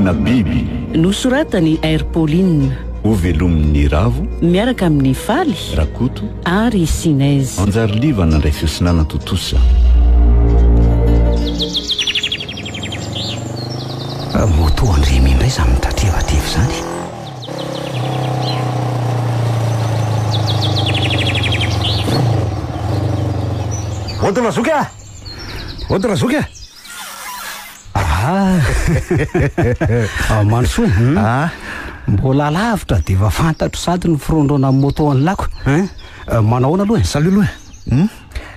Fiainana biby. Nosoratan'i R. Pauline. Hovelomin'i Ravo. Miaraka amin'i Faly. Rakoto. Ary i Sinez. Anjariliva nandray feo sy nanatontosa. Moto an-dry Rémi indray izany mitatrevateva izany. Ody Razoky a! Ody Razoky a! Ah! Mandrosoa e! Hmm? Ah. Mbola lavitra dia efa fantatro sady ny firondraona amin'ny moto an'i lako. Hein? Manao ahoana aloha e? Salut aloha e! Hmm?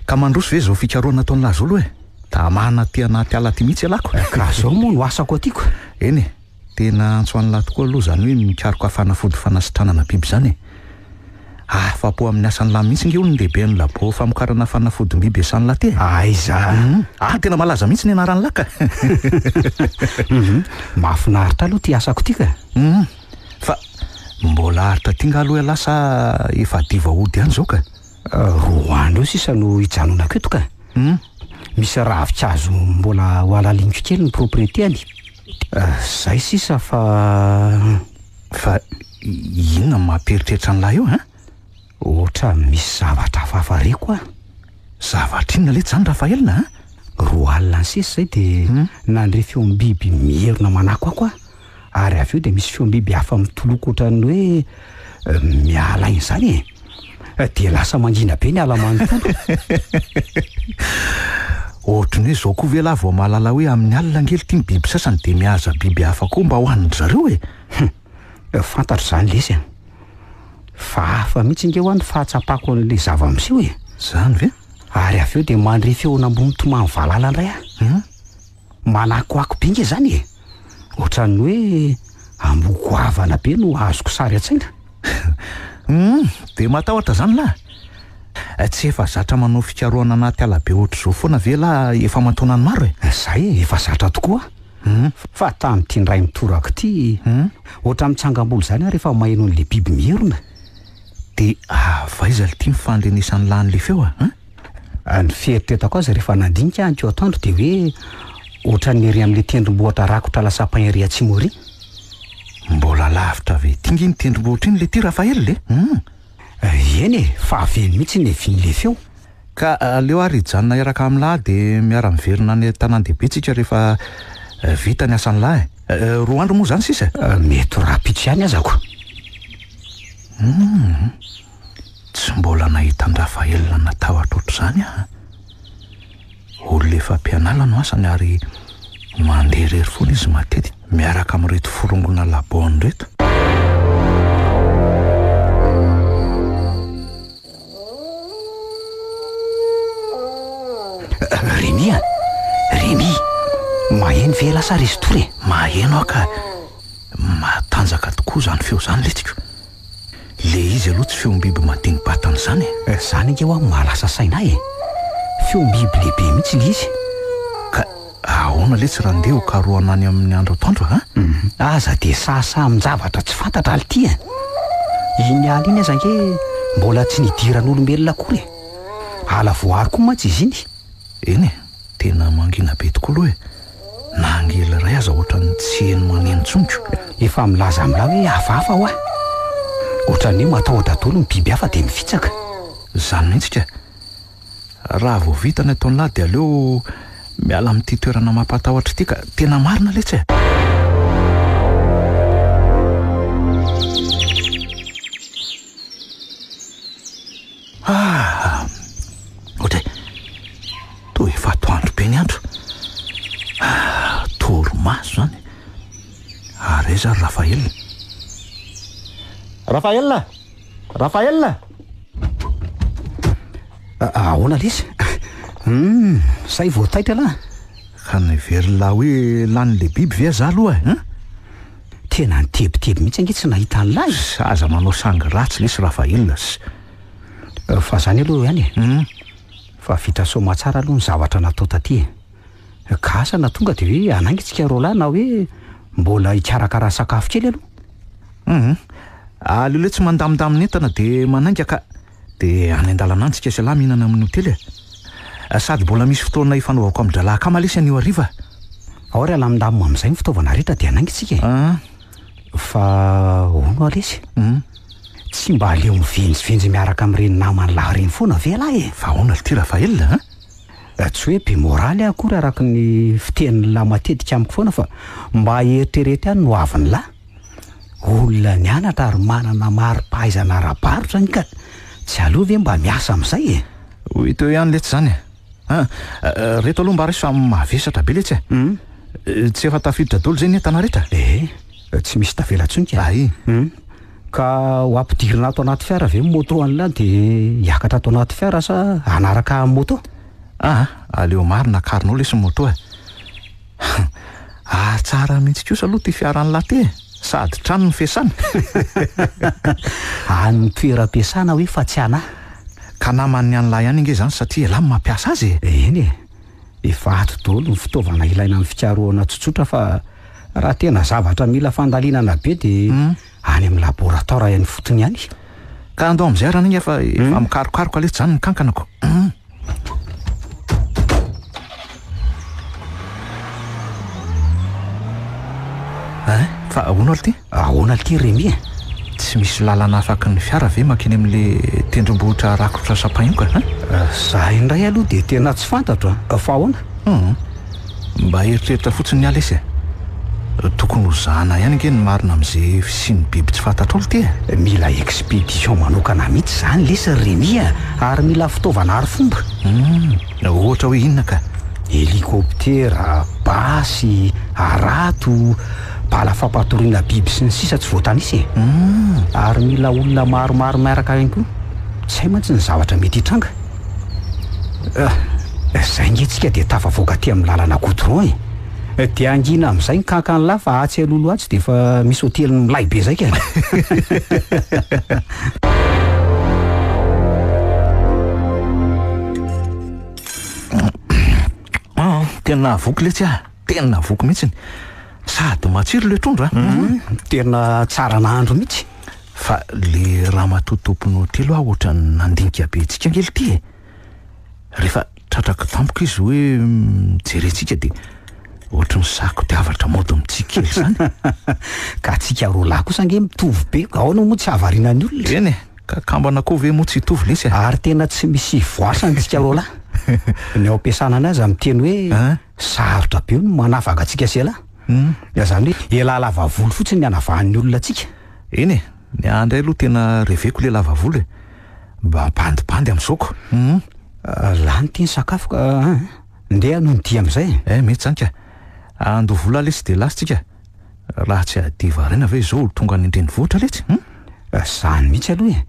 Ka mandroso ve izao fikarohana ataon'i lahy izao aloha e? Tamana aty anaty ala aty mihitsy ialahy ko. Ka izao moa no asako aty ko. Eny e, tena antso an'lah tokoa aloha izany hoe mikaroka fanafody fanasitranana biby izany e. Afa-po amin'ny asan'lah mihitsy nge hono ny lehiben'ny labo famokarana fanafodim-biby esan'lah ty e. Aiza? Ah, tena malaza mihitsy ny anaran'lah ka. Hum, mahafinaritra aloha ity asako ity ka. Hum, fa mbola haharitra aty nga aloha ialahy sa efa hadiva hody ihany izao ka? Roa andro eo sisa no hijanonako eto ka. Hum. Misy ravinkazo mbola ho halaliniko kely ny propriété-ny. Zay sisa fa. Fa inona no mampieritreritra an'lah eo an? Ohatran'ny misy zavatra hafahafa reko an! Zavatra inona letsy izany Raphaël an? Roa alina nisesy izay dia nandre feom-biby mierona manakoako aho, ary avy eo dia misy feom-biby hafa mitoloko ohatran'ny hoe miala aina izany e! Dia lasa mangina be ny ala manontolo. Ohatry ny hoe izao koa ve lahy vao mahalala hoe amin'ny alina ange ity ny biby sasany dia mihaza biby hafa koa mba hohanin-dry zareo e! Hum! Fantatro izany lesy a! Fa hafa mihitsy ange hoa ny fahatsapako an'ilay zava-miseho e! Izany ve? Ary avy eo dia mandre feon'amboa mitomany valala indray aho. Hum! Manakoako be nge izany e! Ohatran'ny hoe amboa goavana be no azoko sary an-tsaina. Hum! Dia matahotra izany lahy? Tsy efa zatra manao fikarohana anaty ala be ohatr'izao foana ve lahy efa aman-taonany maro e? Zay e, efa zatra tokoa aho. Fa tamin'ity indray mitoraka ity, ohatran'ny mitsangam-bolo izany aho rehefa maheno an'ilay biby mierona. Dia avy aiza lty ny fandrenesan'ny lahy an'ilay feo a? Hein? Ny fieritreretako azy rehefa nandinika aho ankeo atoandro dia hoe ohatran'ny ery amin'ilay tendrombohitra rakotra lasapin ery atsimo ery. Mbola lavitra avy ety nge iny tendrombohitra iny lety Raphaël e! Hum. Eny e, fa avy eny mihitsy ny niavian'ilay feo. Ka aleo ary hijanona hiaraka amin'lah dia miara-miverina any an-tanàn-dehibe tsika rehefa vita ny asan'lah e! Roa andro moa izany sisa e? Mety ho rahampitso ihany aza ko. Hum. Tsy mbola nahita an-dRafael natahotra ohatr'izany aho. Olona efa mpianala no asany ary mandeha irery foana izy matetika miaraka amin'ireto forongona labaony ireto. Rémi a! Rémi! Maheno ve ialahy sa resy tory e? Maheno aho ka! Matanjaka tokoa izany feo izany letsiko. Le izy aloha tsy feom-biby madini-batana izany e! Izany ange hoa mahalasa saina ahy e! Feom-biby lehibe mihitsy ilay izy. Ka ahoana letsy raha ndeha ho karohana any amin'ny andro atoandro a? Aza dia sahasaha amin-javatra tsy fantatra ry ity e! Iny ala iny aza ange mbola tsy nidiran'olombelona akory e! Ala voaaro koa mantsy izy iny. Eny e! Tena mangina be tokoa aloha e! Na angely iray aza ohatran'ny tsy heno maneno intsony ko! Efa milaza amin'lah hoe hafahafa hoa! Ohatran'ny hoe matahotra daholo ny biby hafa dia mifitsaka. Izany mihitsy ka! Raha vao vita ny ataon'lah dia aleo miala amin'ity toerana mampatahotra ity ka! Tena marina letsy e! Ah! Ohatray, toa efa atoandro be ny andro. Ah, torimaso izany. Ary aiza ary Raphaël? Raphaël! Raphaël! Ahoana lesy? Hum, zay vao taitra lah. Ka neverin'lah hoe lanin'ilay biby ve za aloha e? Hein? Tena nitebiteby mihitsy ange tsy nahita an'lah e! Aza manao sangy ratsy lesy Raphaël sy. Fa zany aloha ihany e! Fa vita soamatsara aloha ny zavatra natao taty e! Ka asa na tonga dia hoe hanainga tsika roalahy na hoe mbola hikarakara sakafo kely aloha. Hum. Aleo letsy mandamindamina entana dia manainga ka. Dia any an-dalana any tsika sy ialahy mihinana amin'ny hotely e! Sady mbola misy fotoana hifanaovako amin-drahalahy akama lesy anio hariva. Ao ary alamindamina amin'izay ny fitaovana rehetra dia hanainga isika e. Ah. Fa hono hoa lesy, Hmm. tsy mba aleo mivenjivenjy miaraka amin'ireny naman'ny lahy ireny foana ve ialahy e? Fa ahoana l'ty Raphaël a? Tsy hoe be moraly aho akory araka ny fitenin'ny lahy matetika amiko foana fa mba eritrereto ihany ny hoavin'ny lahy. Olona nianatra ary manana mari-pahaizana ara-barotra anie ka tsy aleo ve mba miasa amin'izay e? Ho hita eo ihany letsy izany e. An, reto aloha mba raiso fa mavesatra be letsy e. Tsy efa tafiditra daholo izay ny entana rehetra? Ee, tsy misy tavela intsony ka. Ay. Ka ho ampidirina ato anaty fiara ve ny moto an'lah dia hiakatra ato anaty fiara sa hanaraka moto? Aa, aleo marina akarinao lesy ny moto e. Ary tsara mihitsy kosa aloha ity fiaran'lah ty e! Sady trano no fiasana. An'ny toeram-piasana hoe fa tsy anah. Ka naman'ny an'lah ihany ange izany satria elah no mampiasa azy e! Eny e! Efa ato daholo ny fitaovana ilaina amin'ny fikarohana tsotsotra fa raha tena zavatra mila fandalinana be dia any amin'ny laboratoara any ifotony ihany. Ka andao amin'izay ary anie fa efa mikarokaroka letsy izany ny kankanako. Hein? Fa ahoana aloha ity? Ahoana ity Rémi e? Tsy misy lalana afaky ny fiara ve mankeny amin'le tendrombohitra rakotra sampaioka hein? Za indray aloha dia tena tsy fantatro a! Fa ahoana? Hum. Mba eritreritra fotsiny ny ahy lesy e! Tokony ho zahana ihany ange ny marina amin'izay fisian'ny biby tsy fantatrao ity e! Mila expédition manokana mihitsy izany lesy ry Rémi a! Ary mila fitaovana arifomba. Hum. Ohatra hoe inona ka? Hélicoptère, basy, harato, bala fampatoriana biby sy ny sisa tsy voatanisa e! Ary mila olona maromaro miaraka ihany koa. Tsy hay mantsy ny zavatra mety hitranga. Ah, zay nge tsika dia tafavoaka aty amin'ny lalana goudron e! Dia hangina amin'izay ny kankan'lah fa atsy alohaloha atsy dia efa misy hotely milay be zay ka! Ah, tena voky letsy ah, tena voky mihitsiny. Sady matsiro le trondro ah. Tena tsara nahandro mihitsy. Fa le ramatoa tompon'ny hotely hoa ohatran'ny nandinika be antsika ange lty e. Rehefa tratrako tampoka izy hoe mijery antsika dia ohatry ny sako-diavatra mody mitsiky kely izany. Ka antsika roalahy kosa ange mitovy be, ahoana moa tsy hahavariana ny olona? Eny e, ka kambana koa ve moa tsy hitovy lesy e? Ary tena tsy misy ivoasana antsika roalahy. Ny ao am-piasana any aza miteny hoe sarotra be ny manavaka antsika sy elah. Izany hoe elah lava volo fotsiny ny anavahan'ny olona antsika. Eny e, ny ahy indray aloha tena reveko le lava volo e. Mba bandibandy amin'izao ko. Hum. Lany ity ny sakafo ka an. Ndeha aloha ny dia amin'izay e. Eh, mety izany ka. Andoa vola lesy dia lasa tsika. Raha tsy hadiva haraina ve izao ho tonga any an-drenivohitra letsy? Hum. Izany mihitsy aloha e.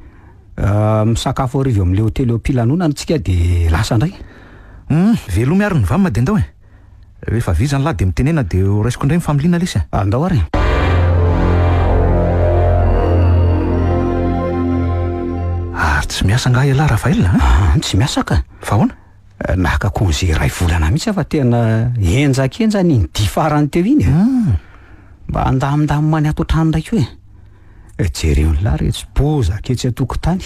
Misakafo hariva eo amin'ilay hotely eo am-pilanonana tsika dia lasa indray. Hum, velomy ary ny vam dia ndao e. Rehefa vizana lahy dia mitenena dia ho raisiko indray ny familiana lesy a. Andao ary e. Ary tsy miasa angaha ialahy Raphaël a? Aa, tsy miasa ka. Fa ahoana? Naka congé iray volana mihitsy aho fa tena henjakenjana iny dihy farany teo iny e. Mba andamindamina ny ato an-trano indray koa e. Jereo ny lahy retsy bozaka etsy an-tokotany,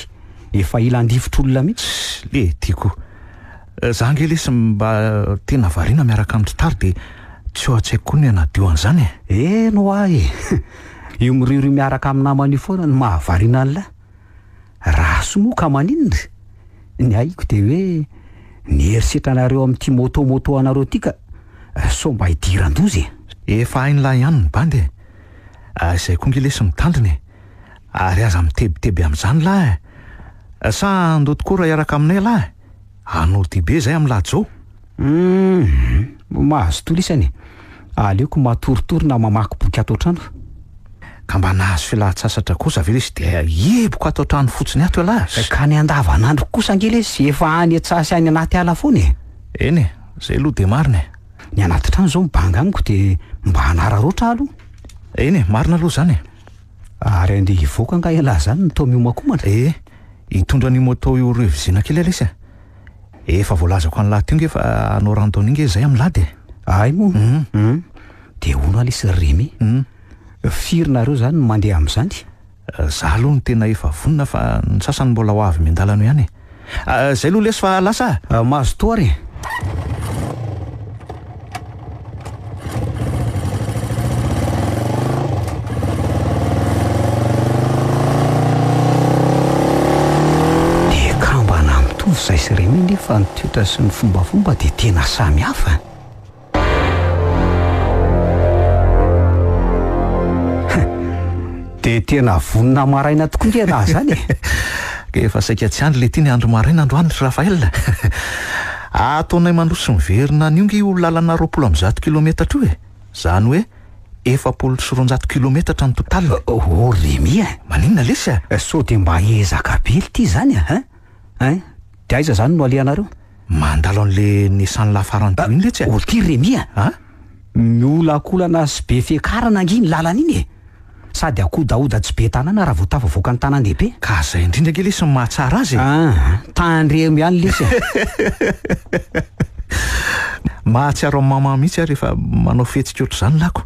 efa hila handifotr'olona mihitsy. Le tiako. Za ange lesy mba tena variana miaraka amin-dry Tary dia tsy ao an-tsaiko koa ny hanadio an'izany e. Eny hoa e! Io miriorio miaraka amin'ny namany io foana no mahavariana an'lah. Raha soa moa ka maninona? Ny ahiko dia hoe ny herisetranareo amin'ity moto moto anareo ity ka sao mba hidiran-doza e! Efa hain'lah ihany ny bandy e! Izay koa ange lesy mitandrina e! Ary aza mitebiteby amin'izany lah e! Sa handoa tokoa raha hiaraka aminay lah e? Hanao dia be izay amin'ny lahaja ao. Humm, mahazo toa isany e! Aleoko matoritory na mamaky boky ato an-trano. Ka mba nahazo fialan-tsasatra kosa ve lesy dia hieboka ato an-trano fotsiny ato ialahy? Ka ny andavanandro kosa ange lesy efa any an-tsaha sy any anaty ala foana e! Eny e, izay aloha dia marina e! Ny anaty trano izao mibanga amiko dia mba hanararaotra aho aloha. Eny e, marina aloha izany e! Ary andeha hivoaka angaha ialahy izany no toa miomakomana? Ee, hitondra an'io moto io revisena kely aho lesy a! Efa voalazako an'lah teo nge fa hanao randonnée nge izay amin'lah dia. Hay moa? Hum. Dia hono aho lesy ry Rémi. Hum. Firy nareo izany no mandeha amin'izany? Za aloha no tena efa vonona fa ny sasany mbola ho avy miandalana eo ihany e. Zay aloha lesy fa lasa a! Mazotoa ary e! sy Rémi nefa ny toetra sy ny fombafomba dia tena samy hafa. Dia tena vonona maraina tokoa nge raha zany e! Ka efa saika tsy andry lety ny andro maraina androany ry Raphaël. Ataonay mandroso miverina an'io nge io lalana 120 kilometatra io e! Zany hoe 240 kilometatra ny total. Oh Rémi a! Maninona lesy a? Sao dia mba ezaka be lty zany a! Hein? Dia aiza zany no alehanareo? Mandalo an'le Nissan Lafarant iny letsy a! Oh ty Rémi a! A? Miolakolana sy be fiakarana ange iny lalana iny e! Sady akodahoda tsy be tanàna raha vao tafavoaka ny tanàn-dehibe. Ka zay indrindra ange lesy no mahatsara azy e! Aa, tandremo ihany lesy a! Mahatsiaro an'i maman mihitsy aho rehefa manao fihetsika ohatr'izany lako.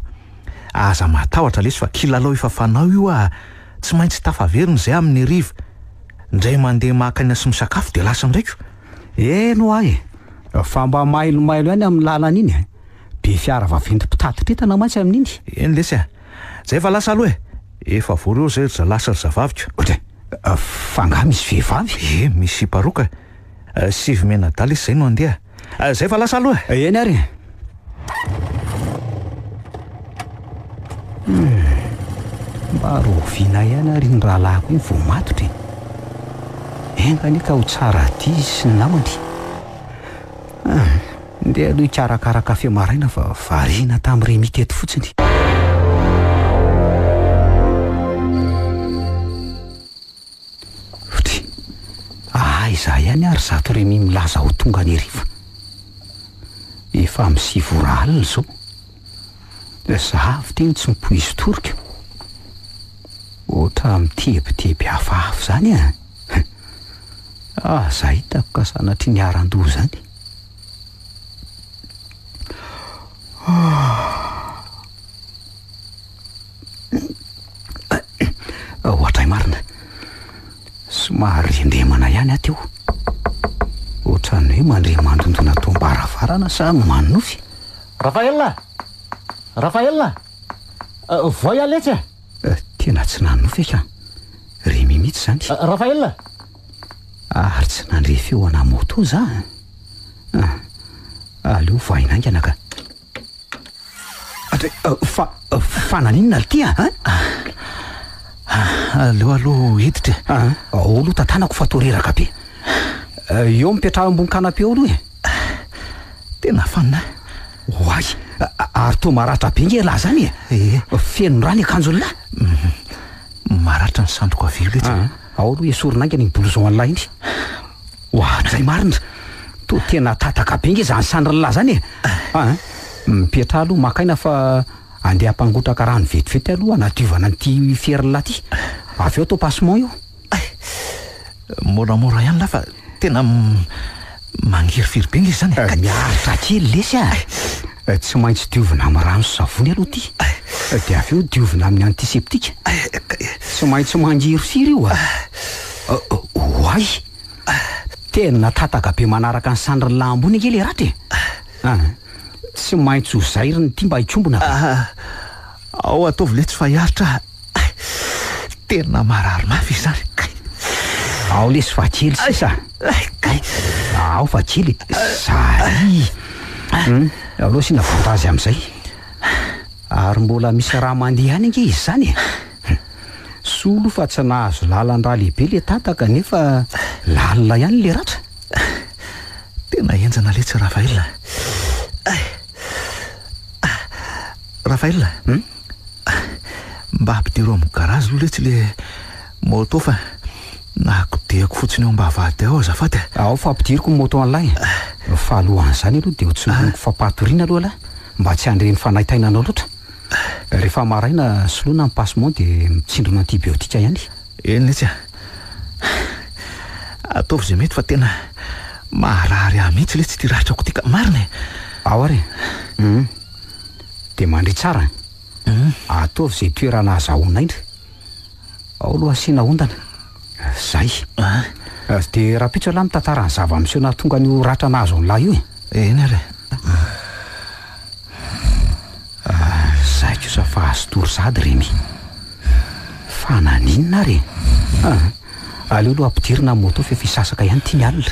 Aza matahotra lesy fa kilalao efa fanao io ah! Tsy maintsy tafaverina izay amin'ny hariva. Indray mandeha maka aina sy misakafo dia lasa indray ko. Eny hoa e! Fa mba mailomailo ihany amin'ny lalana iny e! Be fiara vaventy mpitatitra entana mantsy amin'iny. Eny lesy a! Zay fa lasa aloha e! Efa vory eo zay ry zalahy sy ry zavaviko. Ohatray! Fa angaha misy vehivavy? Ie, misy sipa roa ka. Sivy mianadahy lesy zay no handeha. Zay fa lasa aloha e! Eny ary e! Hum, mba rahoviana ihany ary iny rahalahiko iny vao matotra e? Enga anie ka ho tsara aty izy sy ny namany. Ah, ndeha aloha hikarakara kafe maraina fa variana tamin'i Rémi teto fotsiny. F'try, aiza ihany ary zato Rémi milaza ho tonga any hariva? Efa amin'ny 9 ora alina izao. Za avy teny tsy mipoizi-torika. Ohatra mitebiteby hafahafa izany an! Aza hitako ka sanatria niharan-doza izany. Ohatray marina. Somary rendremana ihany aho teo. Ohatran'ny hoe mandre mandondona tao am-baravarana sa manonofy. Raphaël a! Raphaël a! Voay aho letsy a! Tena tsy nanonofy ka. Rémi mihitsy izany. Raphaël a! Ary tsy nandre feo ana moto za a! Aleo voahina haingana ka. Fa, fa naninona ry ty a? Aleo aloha hiditra e. Ao aloha tantanako fa toa reraka be. Eo mipetraha ambony canapé eo aloha e. Tena fanina. Oay, ary toa maratra be nge elah zany e. Ie. Feno rà ny akanjon'lah. Maratra ny sandriko havia io letsy. Ao aloha esorina haingana iny blouson an'lah iny. Oadray marina! Toa tena tataka be nge zany sandrin'lah zany e! An! Mipetraha aloha maka aina fa andeha hampangotraka rano vetivety aloha hanadiovana an'ity ferin'lah ty. Avy eo atao passement io. Moramora ihany lah fa tena mangirifiry be nge zany e! Miaritra kely lesy a! Tsy maintsy diovina amin'ny rano sy savony aloha ity. Dia avy eo diovina amin'ny antiseptika. Tsy maintsy mangirifiry io a! Oay! Tena tataka be manaraka ny sandrin'lah ambony ange le ratra e! An! Tsy maintsy ho zairina ity mba hikombona ka! Ao ataovy letsy fa hiaritra aho. Tena marary mafy izany kay! Ao lesy fa kely sisa. Ao fa kely e! Zay! Aleo asiana vandazy amin'izay. Ary mbola misy rà mandeha ihany ange izy izany e! Soa aloha fa tsy nahazo lalan-drà lehibe le tataka nefa lalina ihany le ratra. Tena henjana letsy Raphaël a! Raphaël a! Mba ampidiro amin'ny garazy aloha letsy le moto fa nakodehako fotsiny eo am-bavahady ao azafady a! Ao fa ampidiriko ny moto an'lahy e! Fa alohan'izany aloha dia ho tsindroniko fampahatoriana aloha lahy mba tsy handre ny fanaintainanao loatra. Rehefa maraina soloina ny passement dia mitsindrona antibiotika ihany. Eny letsy a! Ataovy izay mety fa tena maharary ahy mihitsy letsy ity ratrako ity ka, marina e! Ao ary e! Hum. Dia mandria tsara an! Ataovy izay toerana ahazahoana aina. Ao aloha asiana ondana. Zay. Dia rahampitso ialahy mitantara ny zava-miseho nahatonga an'io ratra nahazo an'lah io e! Eny ary e! Zay kosa fa azo tory sahady Rémi. Fa naninona ary e? Aleo aloha ampidirina ny moto f'efa hisasaka ihany ity ny alina.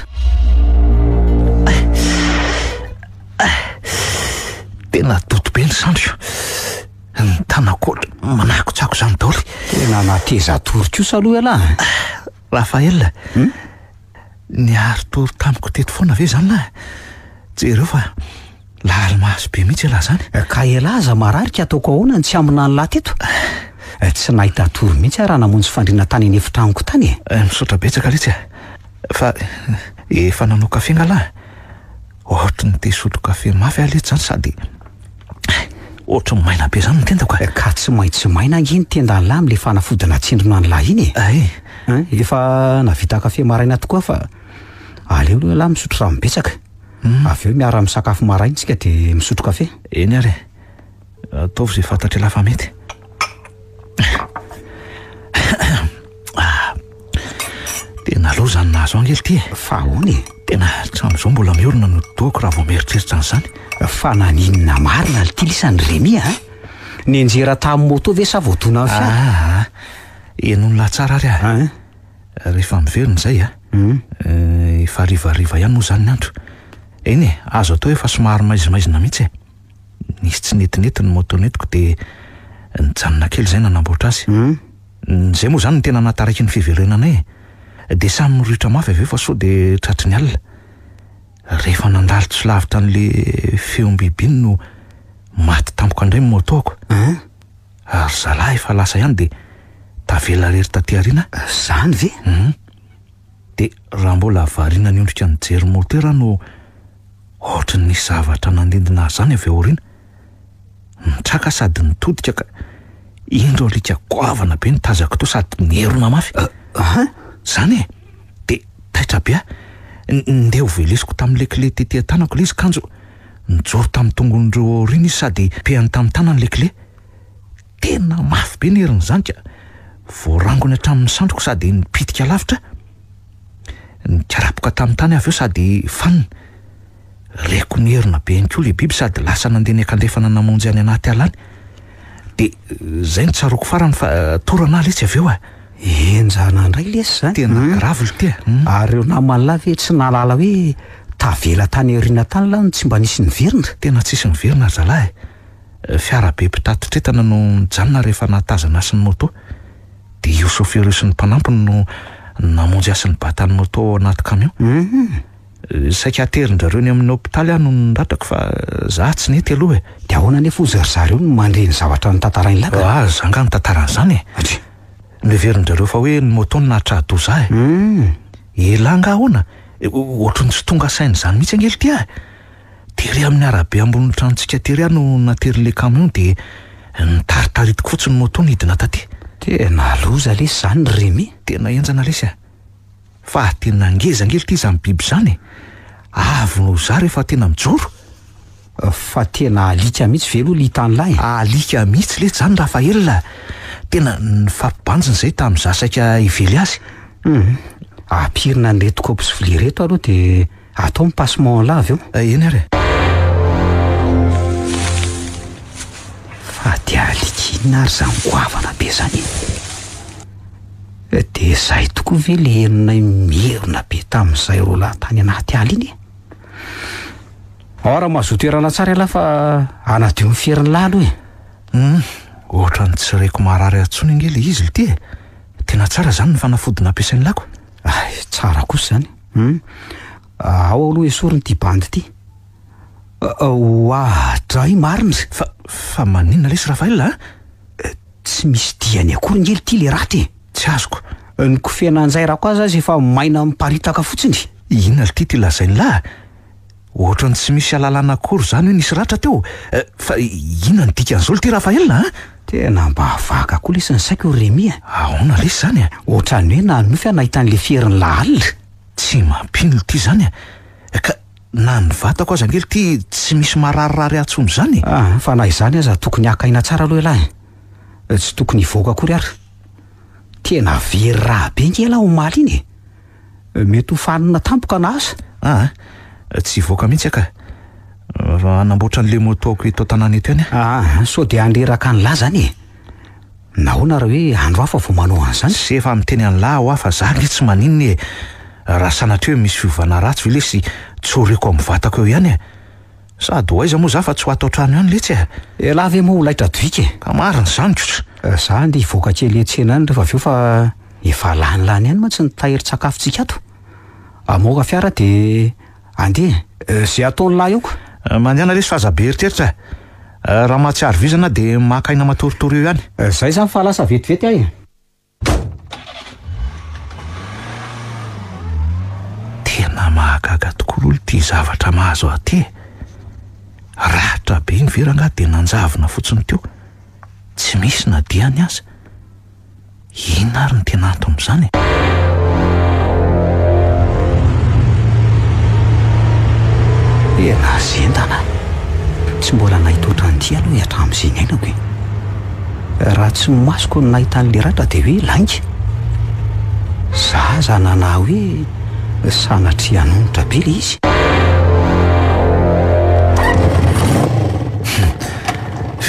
Tena doto be ny sandriko. Ny tanako ohatra manakotsako izany daholo. Tena nateza tory kosa aloha ialahy a! Raphaël, niari-tory tamiko teto foana ve izany lahy? Jereo fa lali-maso be mihitsy ialahy izany. Ka ialahy aza marary ka ataoko ahoana no tsy hamonà an'lahy teto? Tsy nahita tory mihitsy aho raha namonjy fandriana tany an'efitranoko tany e! Misaotra betsaka letsy a! Fa efa nanao kafe nga lahy? Ohatry ny te hisotro kafe mafy aho letsy zany sady ohatry ny maina be zany ny tendako e! Ka tsy maintsy maina ange ny tendan'lah amin'ilay fanafody natsindrona an'lah iny e! Ay! Hein, efa nahavita kafe maraina tokoa aho fa aleo aloha ialahy misotro rano betsaka. Avy eo miara-misakafo maraina isika dia misotro kafe. Eny ary e! Ataovy izay fantatr'ialahy fa mety. Tena loza ny nahazo ange ity e. Fa ahoana e? Tena hatramin'izao mbola miorina ny hodi-dohako raha vao mieritreritra an'izany. Fa naninona marina ity lisany Rémi a? Nianjera tamin'ny moto ve sa voadonan'ny fiara? Aa, henoin'lah tsara ary aho. Hein? Rehefa miverina izay a, efa harivariva ihany moa izany ny andro. Eny e, azo atao efa somary maizimaizina mihitsy e. Nisy tsy netinety ny moto nentiko dia nijanona kely izay nanamboatra azy. Izay moa izany no tena nahataraiky ny fiverenanay e. Dia samy niriotra mafy avy eo fa sao dia tratry ny alina. Rehefa nandalo tsy lavitra an'ilay feom-biby iny no maty tampoka indray ny moto-ko. Ary zalahy efa lasa ihany dia tavela irery taty aoriana aho. Izany ve? Hum. Dia raha mbola variana niondrika nijery motera aho no Ohatry ny nisy zavatra nandindona azy izany avy ao aoriana. Nitraka sady nitodika ka indro alika goavana be no tazako teo sady nierona mafy. Hein? Izany e! Dia taitra be aho. Ndeha ho velesiko tamin'ilay clé tety an-tanako ilay izy kanjo nijoro tamin'ny tongony ireo ao aoriana izy sady pehany tamin'ny tanany ilay clé. Tena mafy be ny herin'izany ka voarangony hatramin'ny sandriko sady nipitika lavitra aho. Nikarapoka tamin'ny tany aho avy eo sady fanina. Reko nierona be ihany koa ilay biby sady lasa nandeha niankandrefana namonjy any anaty ala any. Dia izay no tsaroako farany fa torana aho letsy avy eo e. Henjana indray lesy izany. Tena grave ity e. Ary ireo naman'lah ve tsy nahalala hoe tavela tany aoriana tany lah no tsy mba nisy niverina? Tena tsisy niverina ry zalahy e. Fiara be mpitatitr'entana no nijanona rehefa nahatazana ahy sy ny moto. Dia io chauffeur io sy ny mpanampiny no namonjy ahy sy nibata ny moto ao anaty camion. Saika haterin-drareo eny amin'ny hopitaly aho no niratrako fa za tsy nety aloha e. Dia ahoana anefa hozy ry zareo no mandre ny zavatra notantarain'lah ka? Ah, za nga nitantara an'izany e. Atria. Noheverin-drareo fa hoe ny moto no nahatraha-doza ahy. Elah nga ahoana? Ohatry ny tsy tonga saina izany mihitsy ange lty a! Tery amin'ny arabe ambonin'ny tranontsika tery aho no naterin'ilay camion dia nitaritaritiko fotsiny ny moto nidina taty. Tena loza lesy izany ry Rémi. Tena henjana lesy a! Fa tena ngeza ange lty izany biby izany e! Avo noho izaho rehefa tena mijoro. Fa tena alika mihitsy ve aloha le hitan'lah e? Alika mihitsy letsy izany Raphaël a! Tena nifampibanjina izay tamin'izaho saika hively azy. Hum, ampirina an'ireto kaopy sy vilia ireto aloha dia atao ny passement an'lah avy eo. Eny ary e! Fa dia alika inona ary izany goavana be izany e? Dia izay tokoa ve le henonay mierona be tamin'izay roalahy tany anaty ala iny e? Ao raha mazoto toerana tsara ialahy fa hanadio ny ferin'lah aloha e! Hum, ohatran'ny tsy reko marary ahy intsony ange le izy lty e! Tena tsara izany ny fanafody nampiasain'lah ko! Hay, tsara kosa izany. Hum, ao aloha esorina ity bandy ity. Oadray marina! Fa, fa maninona lesy Raphaël a? Tsy misy diany akory nge ity le ratra e! Tsy azoko. Ny kofehy nanjairako azy aza efa maina miparitaka fotsiny. Inona lty ity lazain'lah? Ohatran'ny tsy misy alalana akory izany hoe nisy ratra teo. Fa inona no dikan'izao lty Raphaël a? Tena mba vaka koa lesy ny saiko ry Rémi a! Ahoana lesy izany a? Ohatran'ny hoe nanonofy aho nahita an'le ferin'lah alina. Tsy mampino lty izany a! Ka na ny vatako aza ange lty tsy misy mararirary ahy tsony izany e! Ah, fa na izany aza tokony haka aina tsara aloha ialahy e! Tsy tokony hivoaka akory ary. Tena very raha be nge ialahy omaly iny e! Mety ho fanina tampoka na asa. Ah, tsy hivoaka mihitsy aho ka. Fa hanamboatra an'ilay moto-ko eto an-tanàna eto ihany aho. Ah, sao dia handreraka an'lah zany e! Nahoana raha hoe andro hafa vao manao an'izany? Tsy efa miteny an'lah aho fa za nge tsy maninona e! Raha sanatria hoe misy fiovana ratsy ve lesy tsoriko amin'ny vatako eo ihany e! Sady ho aiza moa za fa tsy ho ato an-trano ihany letsy e. Elah ve moa ho laitra doika e? Ka marina izany ko. Za andeha hivoaka kely hiantsena any rehefa avy eo fa efa lanilany ihany mantsy ny tahirin-tsakafontsika ato. Hamoaka fiara dia andeha e. Izay ataon'lah eo ko. Mandehana lesy fa aza be eritreritra e. Raha mahatsiaro vizana dia maka aina matoritory eo ihany. Zay izany fa lasa vetivety aho e. Tena mahagaga tokoa aloha ity zavatra mahazo ahy ity e! Ratra be iny ve rangahy dia nanjavona fotsiny teo, tsy misy na diany aza. Inona ary no tena anton'izany e? Tena zendana! Tsy mbola nahita ohatran'ity aloha hatramin'izay niainako e! Raha tsy ny masoko no nahita an'ilay ratra dia hoe lainga. Zaza nanahy hoe sanatria hanonitra be ilay izy.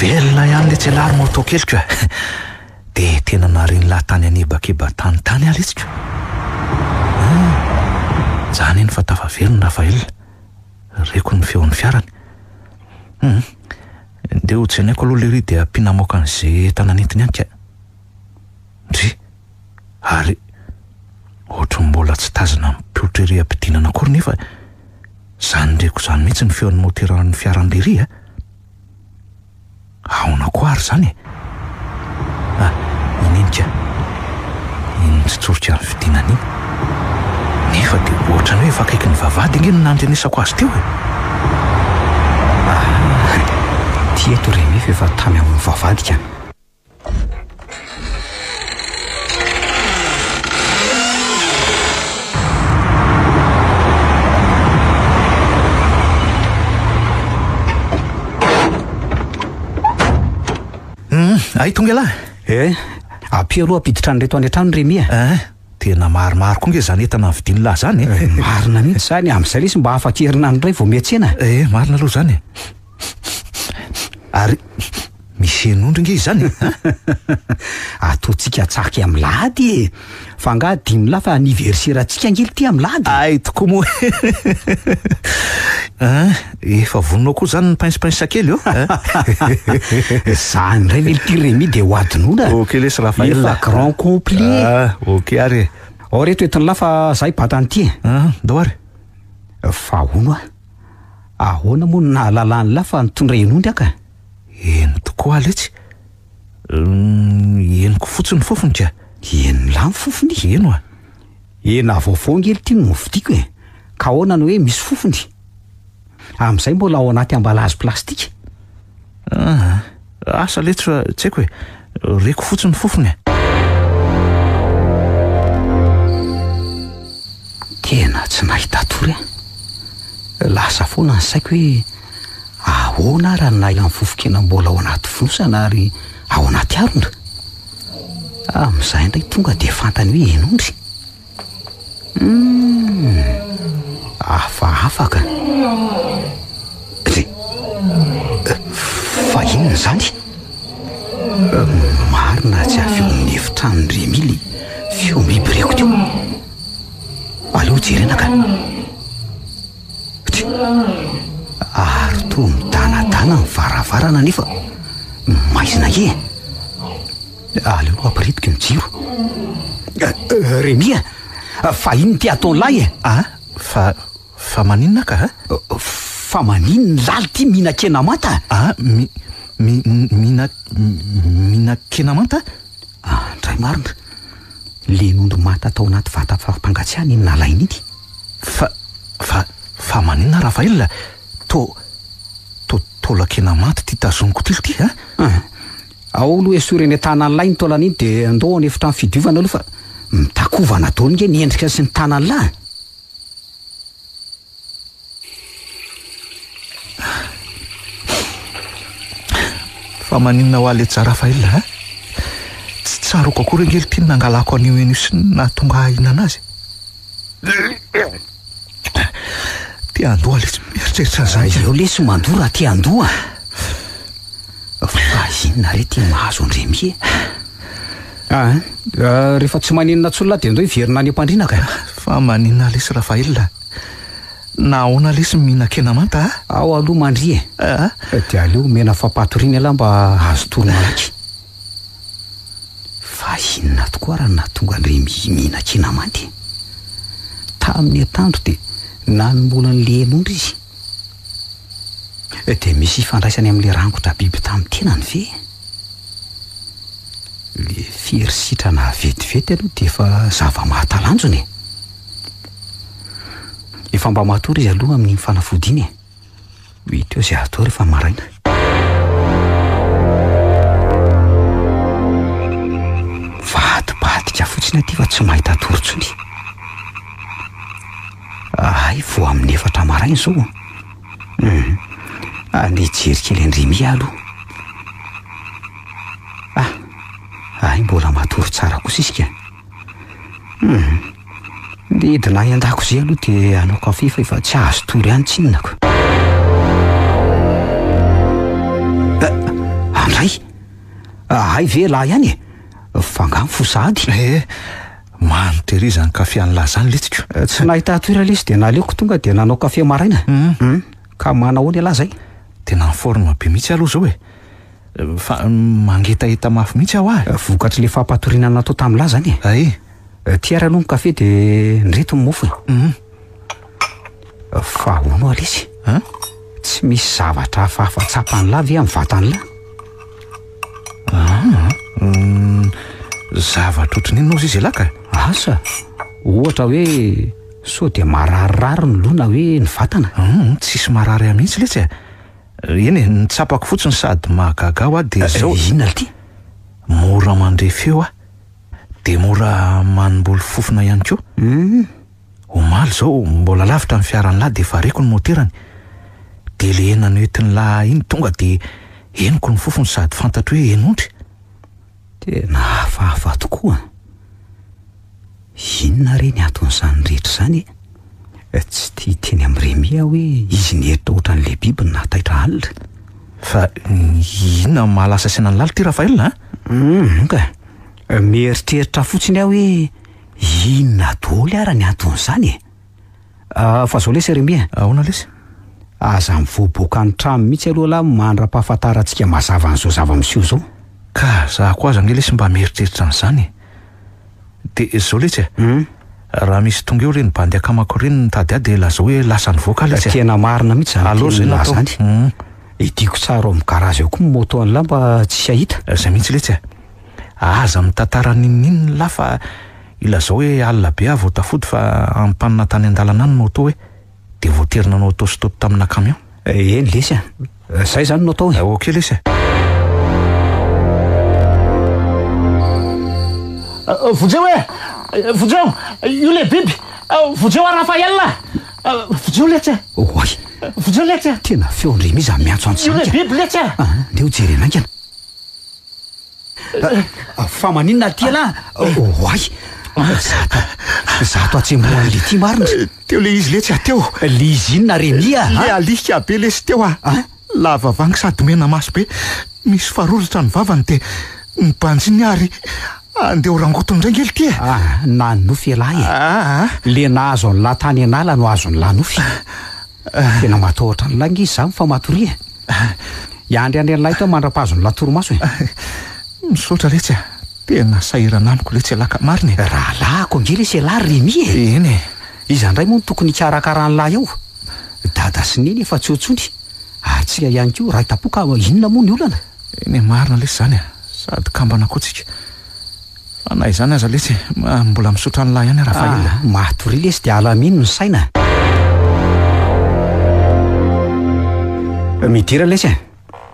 Velona ihany letsy ialahy ry moto keliko a! Dia tena narian'lah tany anebakeba-tany tany aho letsy ko! Hum! Zany iny fa tafaverina Raphaël. Reko ny feon'ny fiarany. Hum! Ndeha ho tsenaiko aloha lery dia ampiana hamoaka an'izay entana nentiny any ka. Ndry! Ary ohatry ny mbola tsy tazana mipoitra ery am-pidinana akory nefa izany reko izany mihitsy ny feon'ny moteran'ny fiaran'i lery a! Ahoana koa ary izany e? Ah, iny iny ka. Iny nitsotsorika ny fidinana iny. Nefa dia ohatran'ny hoe efa akaiky ny vavahady ange no nandrenesako azy teo e. Ah, ity eto Rémi fa efa tamy amin'ny vavahady ka. Hum, ay tonga ialahy. Eh, ampio aloha hampiditra an'ireto any an-trano Rémi a. Eh, tena maromaro koa nge izany entana novidian'lah izany e. Marina mihitsy izany, amin'izay lesy mba afaka herinandro indray vao miantsena. Eh, marina aloha izany e. Ary misy henondry nge izany e! Ataontsika tsaky amin'ny lahady e! Fa angaha adinon'lah fa anniversaire-ntsika ange ity amin'ny lahady e! Hay tokoa moa e! An, efa vonona ao koa izany ny pince-pince kely ô! Izany indray ve ity Rémi dia ho adinoina? Ok lesy Raphaël. Efa grand complet. Ah, ok ary e! Ao reto entin'lah fa za hibata an'ity e! An, ndao ary. Fa hono hoa, Ahoana moa no nahalalan'lah fa nitondra henondry aho ka? Eny tokoa letsy. Henoko fotsiny ny fofony ka. Henon'lah ny fofony? Heno a. Hena vaovao ange ity no novidiako e. Ka ahoana no hoe misy fofony? Amin'izay mbola ao anaty ambalazy plastika. Aa, asa letsy fa tsy haiko e. Reko fotsiny ny fofony e. Tena tsy nahita tory aho. Lasa foana ny saiko hoe ahoana ara no nahilan'ny fofon-kena mbola ao anaty fonosana ary ao anaty harona? Amin'izay indray tonga dia fantany hoe henondry. Humm! Hafahafa ka! Dry! Fa inona izany? Marina tsy avy eo amin'ny efitranon'i Rémi ilay feom-biby reko teo. Aleo jerena ka! Dry! Ary toa midanadana ny varavarana nefa maizina ange e! Aleo aloha ampiritiko ny jiro. Rémi a! Fa inona ity ataon'lahy e? A! Fa, fa maninona ka a? Fa maninona lahy ity mihinan-kena manta? A! Mi, mi, mihina, mihinan-kena manta? Andray marina, len'ondry manta tao anaty vata fampangatsiahana iny nalainy iny. Fa, fa, fa maninona Raphaël? To, to, taolan-kena manta ity tazoniko ity ity a? Ao aloha esory eny an-tanan'lah iny taolana iny dia andao any efitrano fidiovana aloha fa mitakovana daholo nge ny endrika sy ny tanan'lah e! Fa maninona hoa letsy za Raphaël a? Tsy tsaroako akory ange ity ny nangalako an'io hena io sy ny nahatonga ahy hihinana azy. Te handoa letsy mieritreritra an'izany. Aleo lesy mandoa raha te handoa. Fa inona re ty mahazo an-dry Rémi e? Ah, rehefa tsy maninona intsony lahy dia ndao hiverina any am-pandriana ka. Fa maninona lesy Raphaël a? Nahoana lesy mihinan-kena manta a? Ao aloha mandria e. Dia aleo omena fampatoriana ialahy mba hahazo tory malaky. Fa inona tokoa ary no nahatonga an-dry Rémi mihinan-kena manta e? Tamin'ny atoandro dia nanombola an'ilay hen'ondry izy. Dia misy ifandraisany amin'ilay rangotra biby tamin'ny tenany ve? Ilay fery sitrana vetivety aloha dia efa zava-mahatalanjona e! Efa mba matory izy aloha amin'iny fanafody iny e! Ho hita eo izay hatao rehefa maraina. Mivadibadika fotsiny aty fa tsy mahita tory intsony. Hay vao amin'ny efatra maraina izao. Hum. Andeha hijery kely an-dry Mia aloha. Ah, hay mbola matory tsara kosa izy ka. Hum. Ndeha hidina any an-dakozia aloha dia hanao kafe fa efa tsy azo tory ihany tsinona ko. Eh, andray! Hay ve lahy ihany e? Fa angaha mifoha sahady? Eh, mamy tery izany kafe an'lah izany letsiko. Eh, tsy nahita toerana lesy dia naleoko tonga dia nanao kafe maraina. Hum. Ka manahoana ialahy izay? Tena en forme be mihitsy aloha izao e. Fa mangetaheta mafy mihitsy aho ah. Vokatr'ilay fampatoriana natao tamin'lah izany e. Ay. Ty ary aloha ny kafe dia ndreto ny mofo e. Fa hono hoa lesy? An? Tsy misy zavatra hafahafa tsapan'lah ve amin'ny vatan'lah? Ah, zavatra ohatran'ny inona ozy izy elah ka? Asa, ohatra hoe sao dia mararirary ny loha na hoe ny vatana? Hum, tsisy marary ahy mihitsy letsy e. Eny e, ny tsapako fotsiny sady mahagaga ahy dia izao. Inona ity? Mora mandre feo aho, dia mora manimboly fofona ihany koa. Omaly izao, mbola lavitra ny fiaran'lah dia efa reko ny moterany. Dia ilay hena noentin'lah iny tonga dia henoko ny fofony sady fantatro hoe hen'ondry. Tena hafahafa tokoa an! Inona re ny anton'izany rehetra izany e? Tsy te hiteny amin'i Rémi aho hoe izy nieritra ohatran'ilay biby no nahataitra alina. Fa inona no mahalasa saina an'i Lalo ity Raphaël a? Hum, ka. Mieritreritra fotsiny aho hoe inona daholo ara ny anton'izany e? Fa zao lesy Rémi a. Ahoana lesy? Aza mivoaboaka ny trano mihitsy aloha lahy mandra-pahafantarantsika mazava an'izao zava-miseho izao. Ka za koa aza ange lesy mba mieritreritra an'izany e. Dia zao letsy e. Raha misy tonga eo ireny bandy akamako ireny mitady ahy dia lazao hoe lasa nivoaka aho letsy e. Tena marina mihitsy izany Aleo zay no tenin'lah atao. izany. Hidiako tsara ao amin'ny garazy ao koa ny moto an'lah mba tsisy hahita. Zay mihitsy letsy e. Aza mitantara n'inon'inona lah fa ilazao hoe alina be aho vao tafody fa ampanina tany an-dalana any ny moto hoe dia voatery nanao auto stop tamina camion. Eny lesy a! Zay zany no atao e! Ok lesy a! Vonjeo e! Vonjeo! Io le biby! Vonjeo aho Raphaël a! Vonjeo letsy e! Oay! Vonjeo letsy e! Tena feon-dry Rémi zany miantso antsy Io zany le ka! biby letsy e! Ndeha ho jerena haingana. Fa maninona aty ialahy? Oay! Zato, zato hatsembohan'i Lety marina. Teo le izy letsy a, teo. Le izy inona Rémi a? Le alika be lesy teo a. Lava vangy sady mena maso be, misy faroritra ny vavany dia mibanjiny ary andeha ho rangotiny indray nge lty e. Ah, nanonofy ialahy e. Ah. Le nahazo an'lah tany an'ala no azon'lah nofy. Tena matahotra an'lah nge izaho fa matoria e. Hiandry an'lah eto aho mandra-pahazon'lah torimaso e. Misaotra letsy a! Tena sahirana amiko letsy ialahy ka marina e! Rahalahiko ange lesy ialahy ry Rémi e! Eny e! Iza indray moa no tokony hikarakara an'lah eo? Dada sy Neny efa tsy eo intsony, ary tsika ihany koa ray tampo ka inona moa ny olana? Eny e, marina lesy izany a! Sady kambana koa tsika. Fa na izany aza lesy e, mbola misaotra an'lah ihany aho Raphaël a! Ah, matoria lesy dia alamino ny saina. Midira lesy e!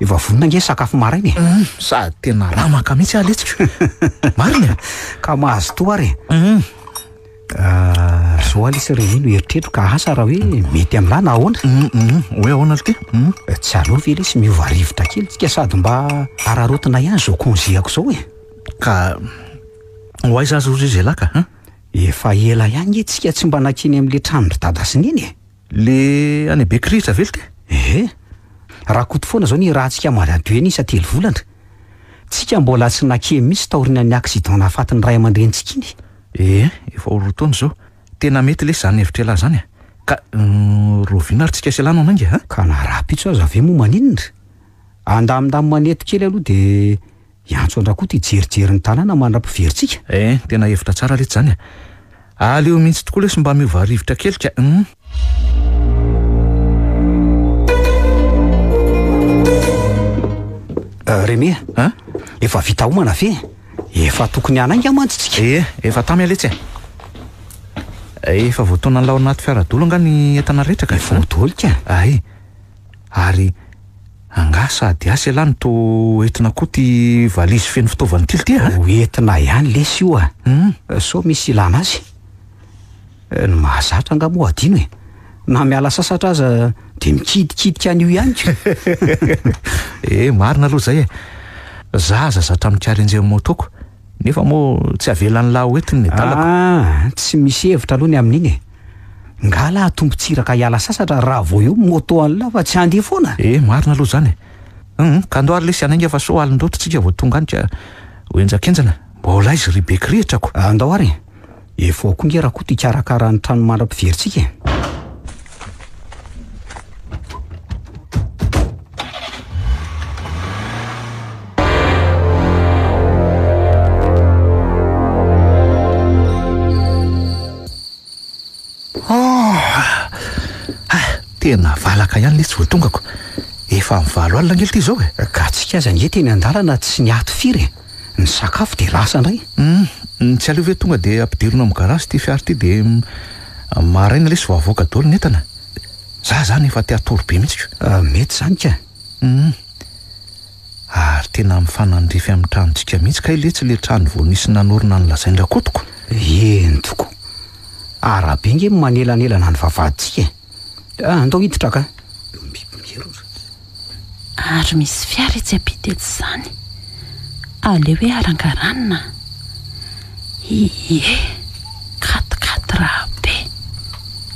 Efa vonona ange ny sakafo maraina e! Hum, sady tena ramaka mihitsy aho letsiko. Marina e! Ka mazotoa ary e! Hum. Ah, zao lesy Rémi no eritreritro ka asa raha hoe mety amin'lah na ahoana? Hum, hum, hoe ahoana lty? Hum. Tsy aleo ve lesy miova rivotra kely tsika sady mba araraotina ihany izao congé-ako izao e! Ka ho aiza aza ozy izy elah ka? Hein? Efa ela ihany nge tsika tsy mba nankeny amin'le tranon-dry dada sy neny e! Le any Bekirihitra ve lty? Ehe! Rakoto foana zao ny irahantsika maradio eny isa-telo volana. Tsika mbola tsy nankeny mihitsy taorian'ny accident nahafaty ny ray aman-drenintsika iny. Ehe, efa ho roa taona izao. Tena mety lesy izany hevitr'ialahy izany e! Ka rahoviana ary tsika sy ialahy no hanainga a? Ka na rahampitso aza ve moa maninona? Andamindamy manety kely aloha dia hiantso an-dRakoto hijerijery ny tanàna mandra-piverintsika. Eh, tena hevitra tsara letsy izany a! Aleo mihitsy tokoa lesy mba miova rivotra kely ka. Hum. Remy a! Efa vita homana ve? Efa tokony hanainga mantsy tsika. Eh, efa tamy aho letsy e. Efa voataonan'lah ao anaty fiara daholo angaha ny entana rehetra ka? Efa ao daholo ka. Ay, ary angaha sady asa ialahy no toa entina koa ity valizy feno fitaovana ity ity a? Ho entina ihany lesy io a. Hum. Sao misy ilana azy. Ny mahazatra angaha moa adino e. Na miala sasatra aza dia mikidikidiky an'io ihany ko. Eh, marina aloha izay e. Za aza zatra mikarenjy amin'ny moto-ko. Nefa moa tsy avelan'lah ho entiny ny adalako. Ah, tsy misy hevitra aloha ny amin'iny e. Nga lah tompon-tsiraka hiala sasatra raha vao eo moto an'lah fa tsy handeha foana? Eh, marina aloha izany e. Hum, ka andao ary lesy hanainga fa sao alin-doatra tsika vao tonga any ka ho henjakenjana. Mbola aiza ry Bekirihitra ko? Andao ary e. Efa ao koa nge Rakoto hikarakara ny trano mandra-piverintsika e. Tena valaka ihany letsy vao tongako. Efa amin'ny valo alina ange ity izao e. Ka tsika aza ange teny an-dalana tsy niato firy e. Ny sakafo dia lasa indray. Hum, tsy aleo ve tonga dia ampidirina ao amin'ny garage ity fiara ity dia maraina lesy vao avoaka daholo ny entana. Za zany efa te hatory be mihitsy ko. Ah, mety izany ka. Hum. Ary tena mifanandrify amin'ny tranontsika mihitsy kay letsy le trano vao nisy nanorina ny lazain-dRakotoko. Eny tokoa. Arabe nge manelanelana ny vavahadintsika e. Ah, andao hiditra ka. Ary misy fiara etsy ampita etsy izany. Aleo hoe arangaranina. Ie, quatre-quatre be.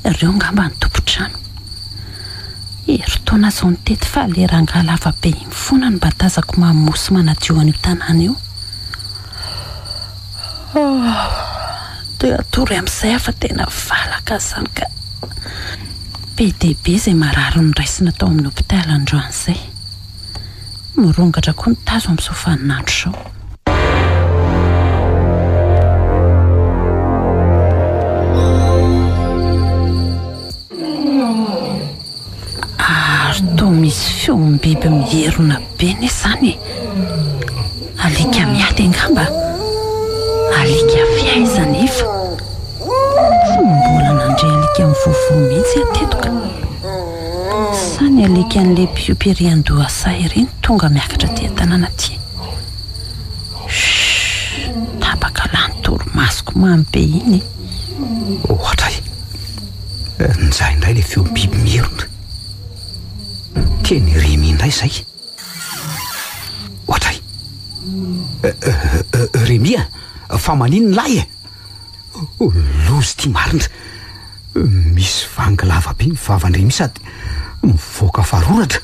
Ireo angamba ny tompon-trano. Herintaona izao nitety fa le rangahy lava be iny foana no mba tazako mamoa sy manadio an'io tanàna io. Te hatory amin'izay aho fa tena valaka izany ka. Be dia be izay marary noraisina tao amin'ny hôpital androany izay. Mirongatra koa ny tazo amin'izao vaninandro izao. Ary toa misy feom-biby mierona be anie izany e! Alika miady angamba? Alika avy aiza anefa? Tsy mbola nandre alika mivovoa mihitsy aho teto ka! Sa ny alikan'ilay mpiompy ery an-dohasaha ireny tonga miakatra aty an-tanàna aty? Chut! Tapaka lahy ny torimasoko mamy be iny e! Ohatray! Njay indray ilay feom-biby mierona. Teny Remy indray izay. Ohatray. Remy a, fa maninona lahy e? Loza ity marina. Misy vangy lava be ny vavan-dRemy sady mivoaka faroratra.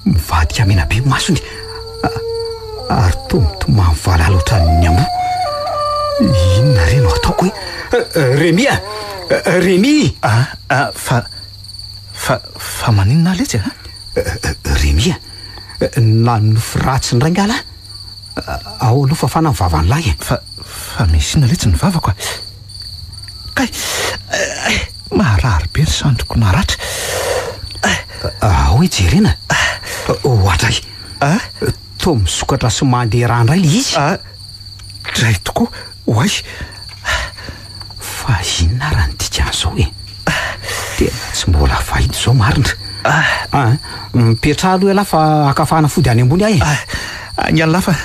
Mivadika mena be ny masony ary toa mitomany valala ohatran'ny amboa. Inona re no ataoko e? Remy a! Remy! Ah, ah, fa, fa, fa maninona aho letsy a? Remy a! Nanonofy ratsy indray nga lahy? Ao aloha fafana ny vavan'ny lahy e. Fa, fa misy inona letsy ny vavako a? Kay! Marary be ny sandriko naratra. Ao e jerena. Ohatray. Toa misokatra sy mandeha rà indray ilay izy. Dray tokoa, oay! Fa inona ara ny dikan'izao e? Tena tsy mbola fahita izao marina. Ah, mipetraha aloha ialahy fa haka fanafody any ambony aho e. Ialahy fa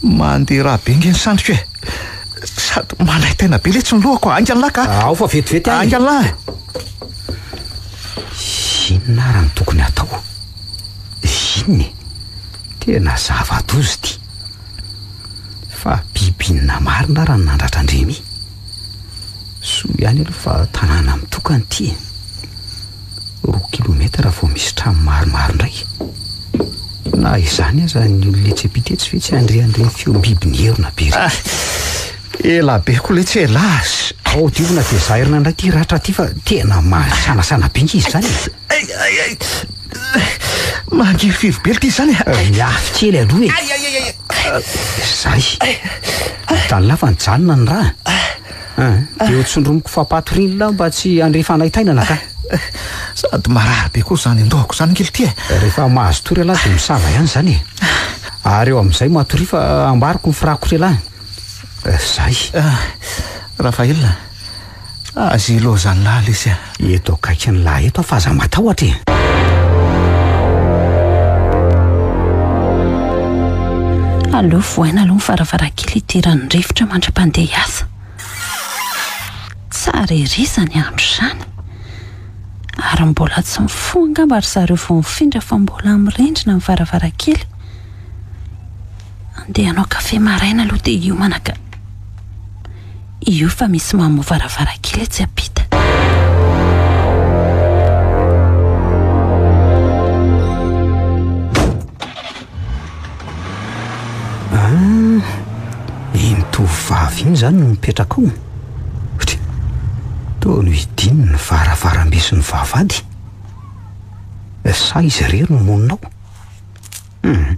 mandeha rà be ange ny sandriko e. Sady manaintaina be letsy ny lohako a. Haingana lahy ka. Ao fa vetivety aho e. Haingana lahy. Inona ara no tokony hatao? Inona e? Tena zava-doza ity. Fa biby inona marina ara no nandratra an-dRemy? Soa ihany aloha fa tanàna mitokana ity e. 2 kilometatra vao misy trano maromaro indray. Na izany aza ny olona etsy ampita etsy ve tsy handre an'ireny feom-biby nierona be ireny? Ah, ela be koa letsy e, ela. Ao diovina dia zairina indray ity ratra ity fa tena mahasanasana be nge izy izany e. Ay, ay, ay. Mangirifiry be ity izany e. Miafy kely aloha e. Ay, ay, ay, ay. Zay. Hitan'lah fa nijanona ny rà. Dia ho tsindromiko fampatoriana lah mba tsy handre fanaintainana ka. Sady marary be koa izany an-dohako izany kely ity e. Rehefa mahazo tory ialahy dia misava ihany izany e. Ary eo amin'izay matoria fa ambariko ny firakotra ialahy. Zay. Raphaël, aza ilaozan'lah lesy a. Eto akaikin'lah eto aho fa aza matahotra e. Aleo vohaina aloha ny varavarankely hidiran'ny rivotra mandra-pandeha hiasa. Tsara ery izany andro izany. Ary mbola tsy mifoha angamba ry zareo vao nifindra fa mbola mirindrina ny varavarankely. Andeha hanao kafe maraina aloha dia hiomana ka. Io fa misy mamoha varavarankely etsy ampita. Ah, iny tovovavy iny izany no mipetraka ao. Otry, toa nohidiany ny varavarambe sy ny vavahady. Sa izy irery no monina ao? Hum,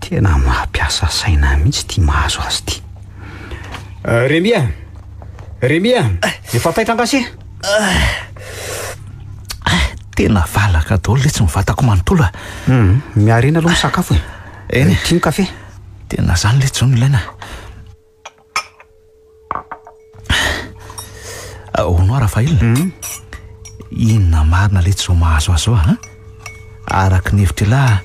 tena mampiasa saina mihitsy ity mahazo azy ity. Euh, Rémi a! Rémi a! Efa taitra angaha se? Tena valaka daholo letsy ny vatako manontolo a. Hum, miarina aloha misakafo e. Eny. Ity ny kafe. Tena zany letsy zao no ilaina. Hono aho Raphaël. Inona marina letsy izao mahazo azy izao a? Araka ny hevitr'ialahy,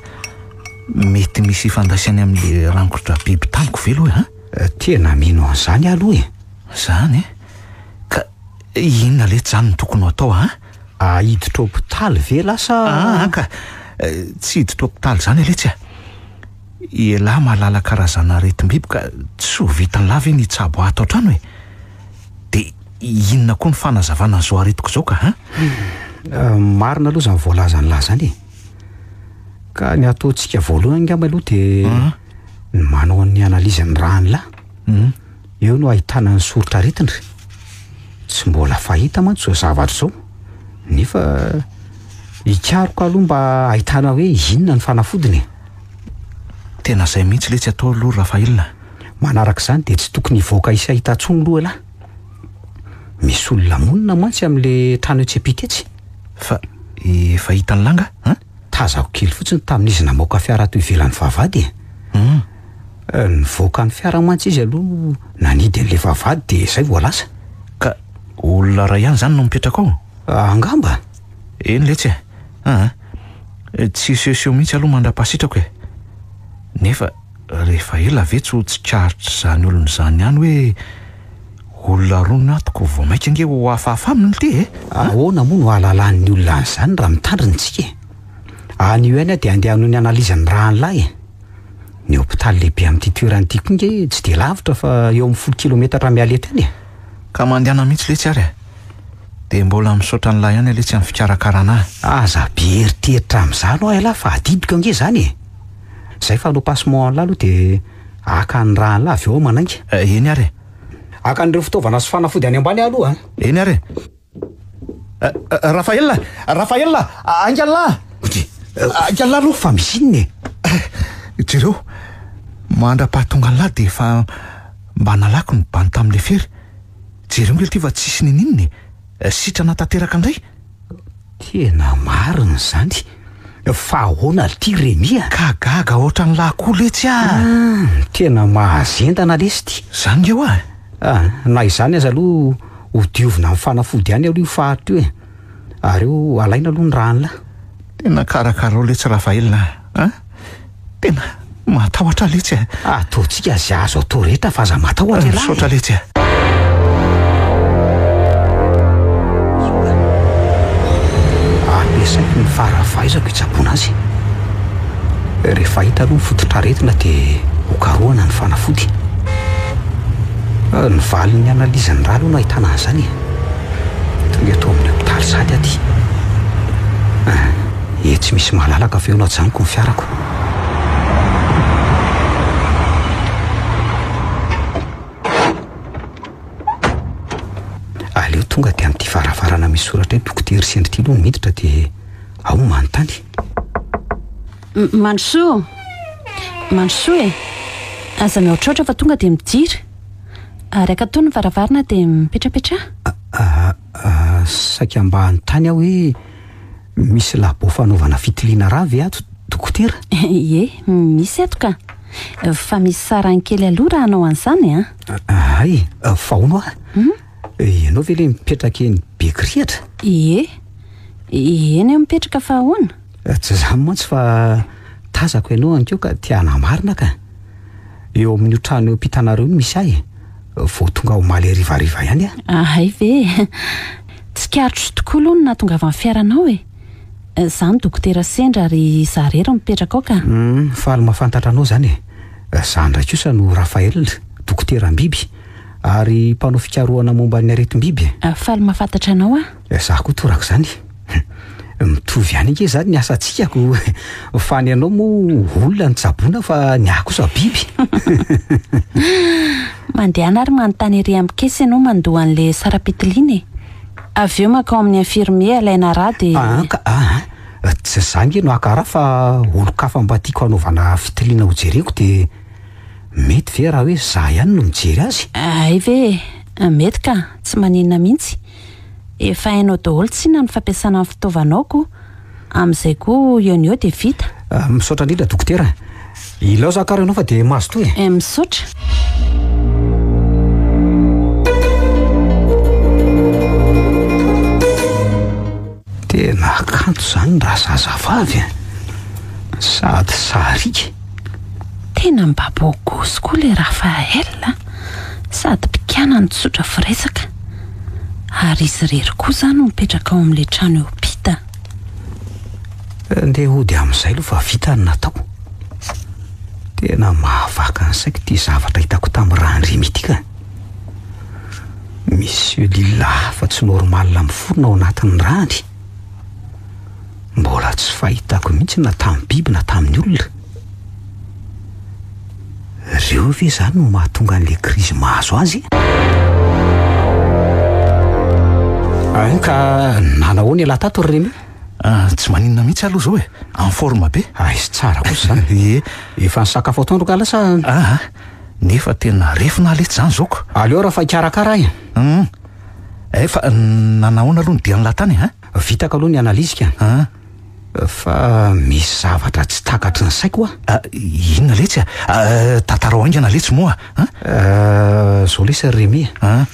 mety misy ifandraisany amin'ilay rangotra biby tamiko ve aloha e? Tena mino an'izany aho aloha e. Izany e? Ka inona letsy izany no tokony ho atao a? Hiditra hopitaly ve ialahy sa? Aa ka, tsy hiditra hopitaly izany letsy a. Ialahy mahalala karazana aretim-biby ka tsy ho vitan'lah ve ny hitsabo ato an-trano e? Dia inona koa ny fanazavana an'izao aretiko izao ka an? Marina aloha izany voalazan'lah izany e. Ka ny ataontsika voalohany angamba aloha dia ny manao ny analyse ny ràn'lah. Eo no ahitana ny soritr'aretina. Tsy mbola fahita mantsy izao zavatra izao. Nefa hikaroka aloha mba ahitana hoe inona ny fanafodiny e. Tena zay mihitsy letsy atao aloha Raphaël a. Manaraka izany dia tsy tokony hivoaka hisy hahita intsony aloha elah. Misy olona monina mantsy amin'le trano etsy ampita etsy. Fa efa hitan'i lahy nga an? Tazako kely fotsiny tamin'izy namoaka fiara ato ivelan'ny vavahady e. Nivoaka ny fiara mantsy izy aloha nanidy an'le vavahady dia izay vao lasa. Ka olona iray ihany izany no mipetraka ao? Angamba. Eny letsy e. Aa. Tsy hisehoseho mihitsy aloha mandra-pahasitrako e. Nefa rehefa ela ve tsy ho tsikaritr'izany olona izany ihany hoe olona roa no ato ko vao mainka ange ho hafahafa aminy ity e? Ahoana moa no ahalalan'ny olona an'izany raha mitandrina isika e? Anio ihany aho dia handeha hanao ny analyse ny ràn'lahy e. Ny hopitaly lehibe amin'ity toerana ity koa ange tsy dia lavitra fa eo amin'ny folo kilometatra miala eto ihany e. Ka mandehana mihitsy letsy ary e. Dia mbola misaotra an'lah ihany letsy amin'ny fikarakarana ahy. Aza be eritreritra amin'izany hoa ialahy fa adidiko ange izany e! Izay fa hanao passement an'lah aloha dia haka ny rà an'lah avy eo aho manainga. Eny ary e! Haka an'ireo fitaovana sy fanafody any ambany aho aloha an! Eny ary e! Raphaël! Raphaël! Haingana lah! Haingana lah aloha! Fa misy inona e? Jereo, mandra-pahatonga an'lah dia efa mba nalako ny bandy tamin'ilay fery. Jereo nge ity fa tsisy ninininona e! Sitrana tanteraka indray! Tena marina izany! Fa ahoana ity Rémi a? Ka gaga ohatran'ny lahy koa letsy ah! Ah, tena mahazendana lesy ity! Zany nge hoa e! Ah, na izany aza aloha ho diovina amin'ny fanafody ihany aloha io faritra io e! Ary eo alaina aloha ny ràn'lah. Tena karakarao letsy Raphaël a! An! Tena matahotra aho letsy e! Ataontsika izay azo atao rehetra fa aza matahotra ialahy e! Misaotra letsy e! Ampiasaiko ny fara fahaizako hitsaboana azy. Rehefa hita aloha ny fototr'aretina dia hokarohana ny fanafody. Ny valin'ny analyse ny rà aloha no ahitana an'izany e! Tonga eto amin'ny hopitaly sahady aho ity. Etsy misy malalaka avy eo no ajanoko ny fiarako. Tonga dia amin'ity varavarana misy soratra hoe Dokotera Sendry ity aloha no miditra dia ao no manontany. Mandrosoa! Mandrosoa e! Aza mihaotraotra fa tonga dia midira. Ary akatony ny varavarana dia mipetrapetraha. Saika mba hanontany aho hoe misy labo fanaovana fitiliana rà ve ato Dokotera? Ie, misy ato ka. Fa misy sarany kely aloha raha hanao an'izany an! Hay, fa hono hoa, ianao ve ilay mipetraka eny Bekirihatra? Ie, eny aho mipetraka fa ahoana? Tsy izany mantsy fa tazako ianao ankeo ka te hanamarina ka. Eo amin'io trano eo ampitanareo io no misy ahy e. Vao tonga omaly harivariva ihany aho. Hay ve e! Tsikaritro tokoa aloha ny nahatongavan'ny fiaranao e! Izaho no dokotera sendra ary izaho irery no mipetraka ao ka. Hum, faly mahafantatra anao izany e! Izaho indray kosa no Raphaël, dokoteram-biby ary mpanao fikarohana momba ny aretim-biby e! Faly mahafantatra anao aho. Izaho koa torak'izany. Mitovy ihany ange izany ny asantsika ko! Fa ny anao moa olona no tsaboina fa ny ahy kosa biby. Mandehana ary manontany ery amin'ny caisse ianao mandoa an'ilay saram-pitiliana e! Avy eo mankao amin'ny infirmier alaina rà dia. Aa ka aa! Tsy za nge no haka rà fa olon-kafa mba tiako hanaovana fitiliana hojereko dia mety ve raha hoe za ihany no mijery azy? Hay ve e! Mety ka! Tsy maninona mihitsy. Efa hainao daholo tsinona ny fampiasana ny fitaovanao ko! Amin'izay koa eo no eo dia vita. Misaotra indrindra dokotera. Ilaoza kara ianao fa dia mazotoa e! Eh, misaotra. Tena kanto izany razazavavy a! Sady sariaka. Tena mba beau gosse koa ilay Raphaël a! Sady mpikana no tsotra firesaka. Ary izy irery koa izany no mipetraka ao amin'ilay trano eo ampita. Ndeha hody amin'izay aloha fa vita ny natao. Tena mahavaka ny saiko ity zavatra hitako tamin'i Randremy ity ka. Misy cellule hafa tsy normal miforona ao anatin'ny rany. Mbola tsy fahitako mihitsy na tamin'ny biby na tamin'ny olona. Reo ve zany no mahatonga an'le krizy mahazo azy? Ein ka nanahoana ialahy tato ry Remy? Ah, tsy maninona mihitsy aloha zao e, en forme be. Aiza tsara kosa zany. Ie. Efa nisakafo atoandro kala sa? Ah, nefa tena refina aho letsy zany zao ko. Aleo raha fa hikarakara ahy. Hum. Eh, fa nanahoana aloha ny dian'lah tany e? Vitako aloha ny analyse ka. Ah. Fa misy zavatra tsy takatry ny saiko hoa. Ah, inona letsy a? Ah, tantarao haingana letsy moa a. Ah, zao lesy ry Remy a. Ah.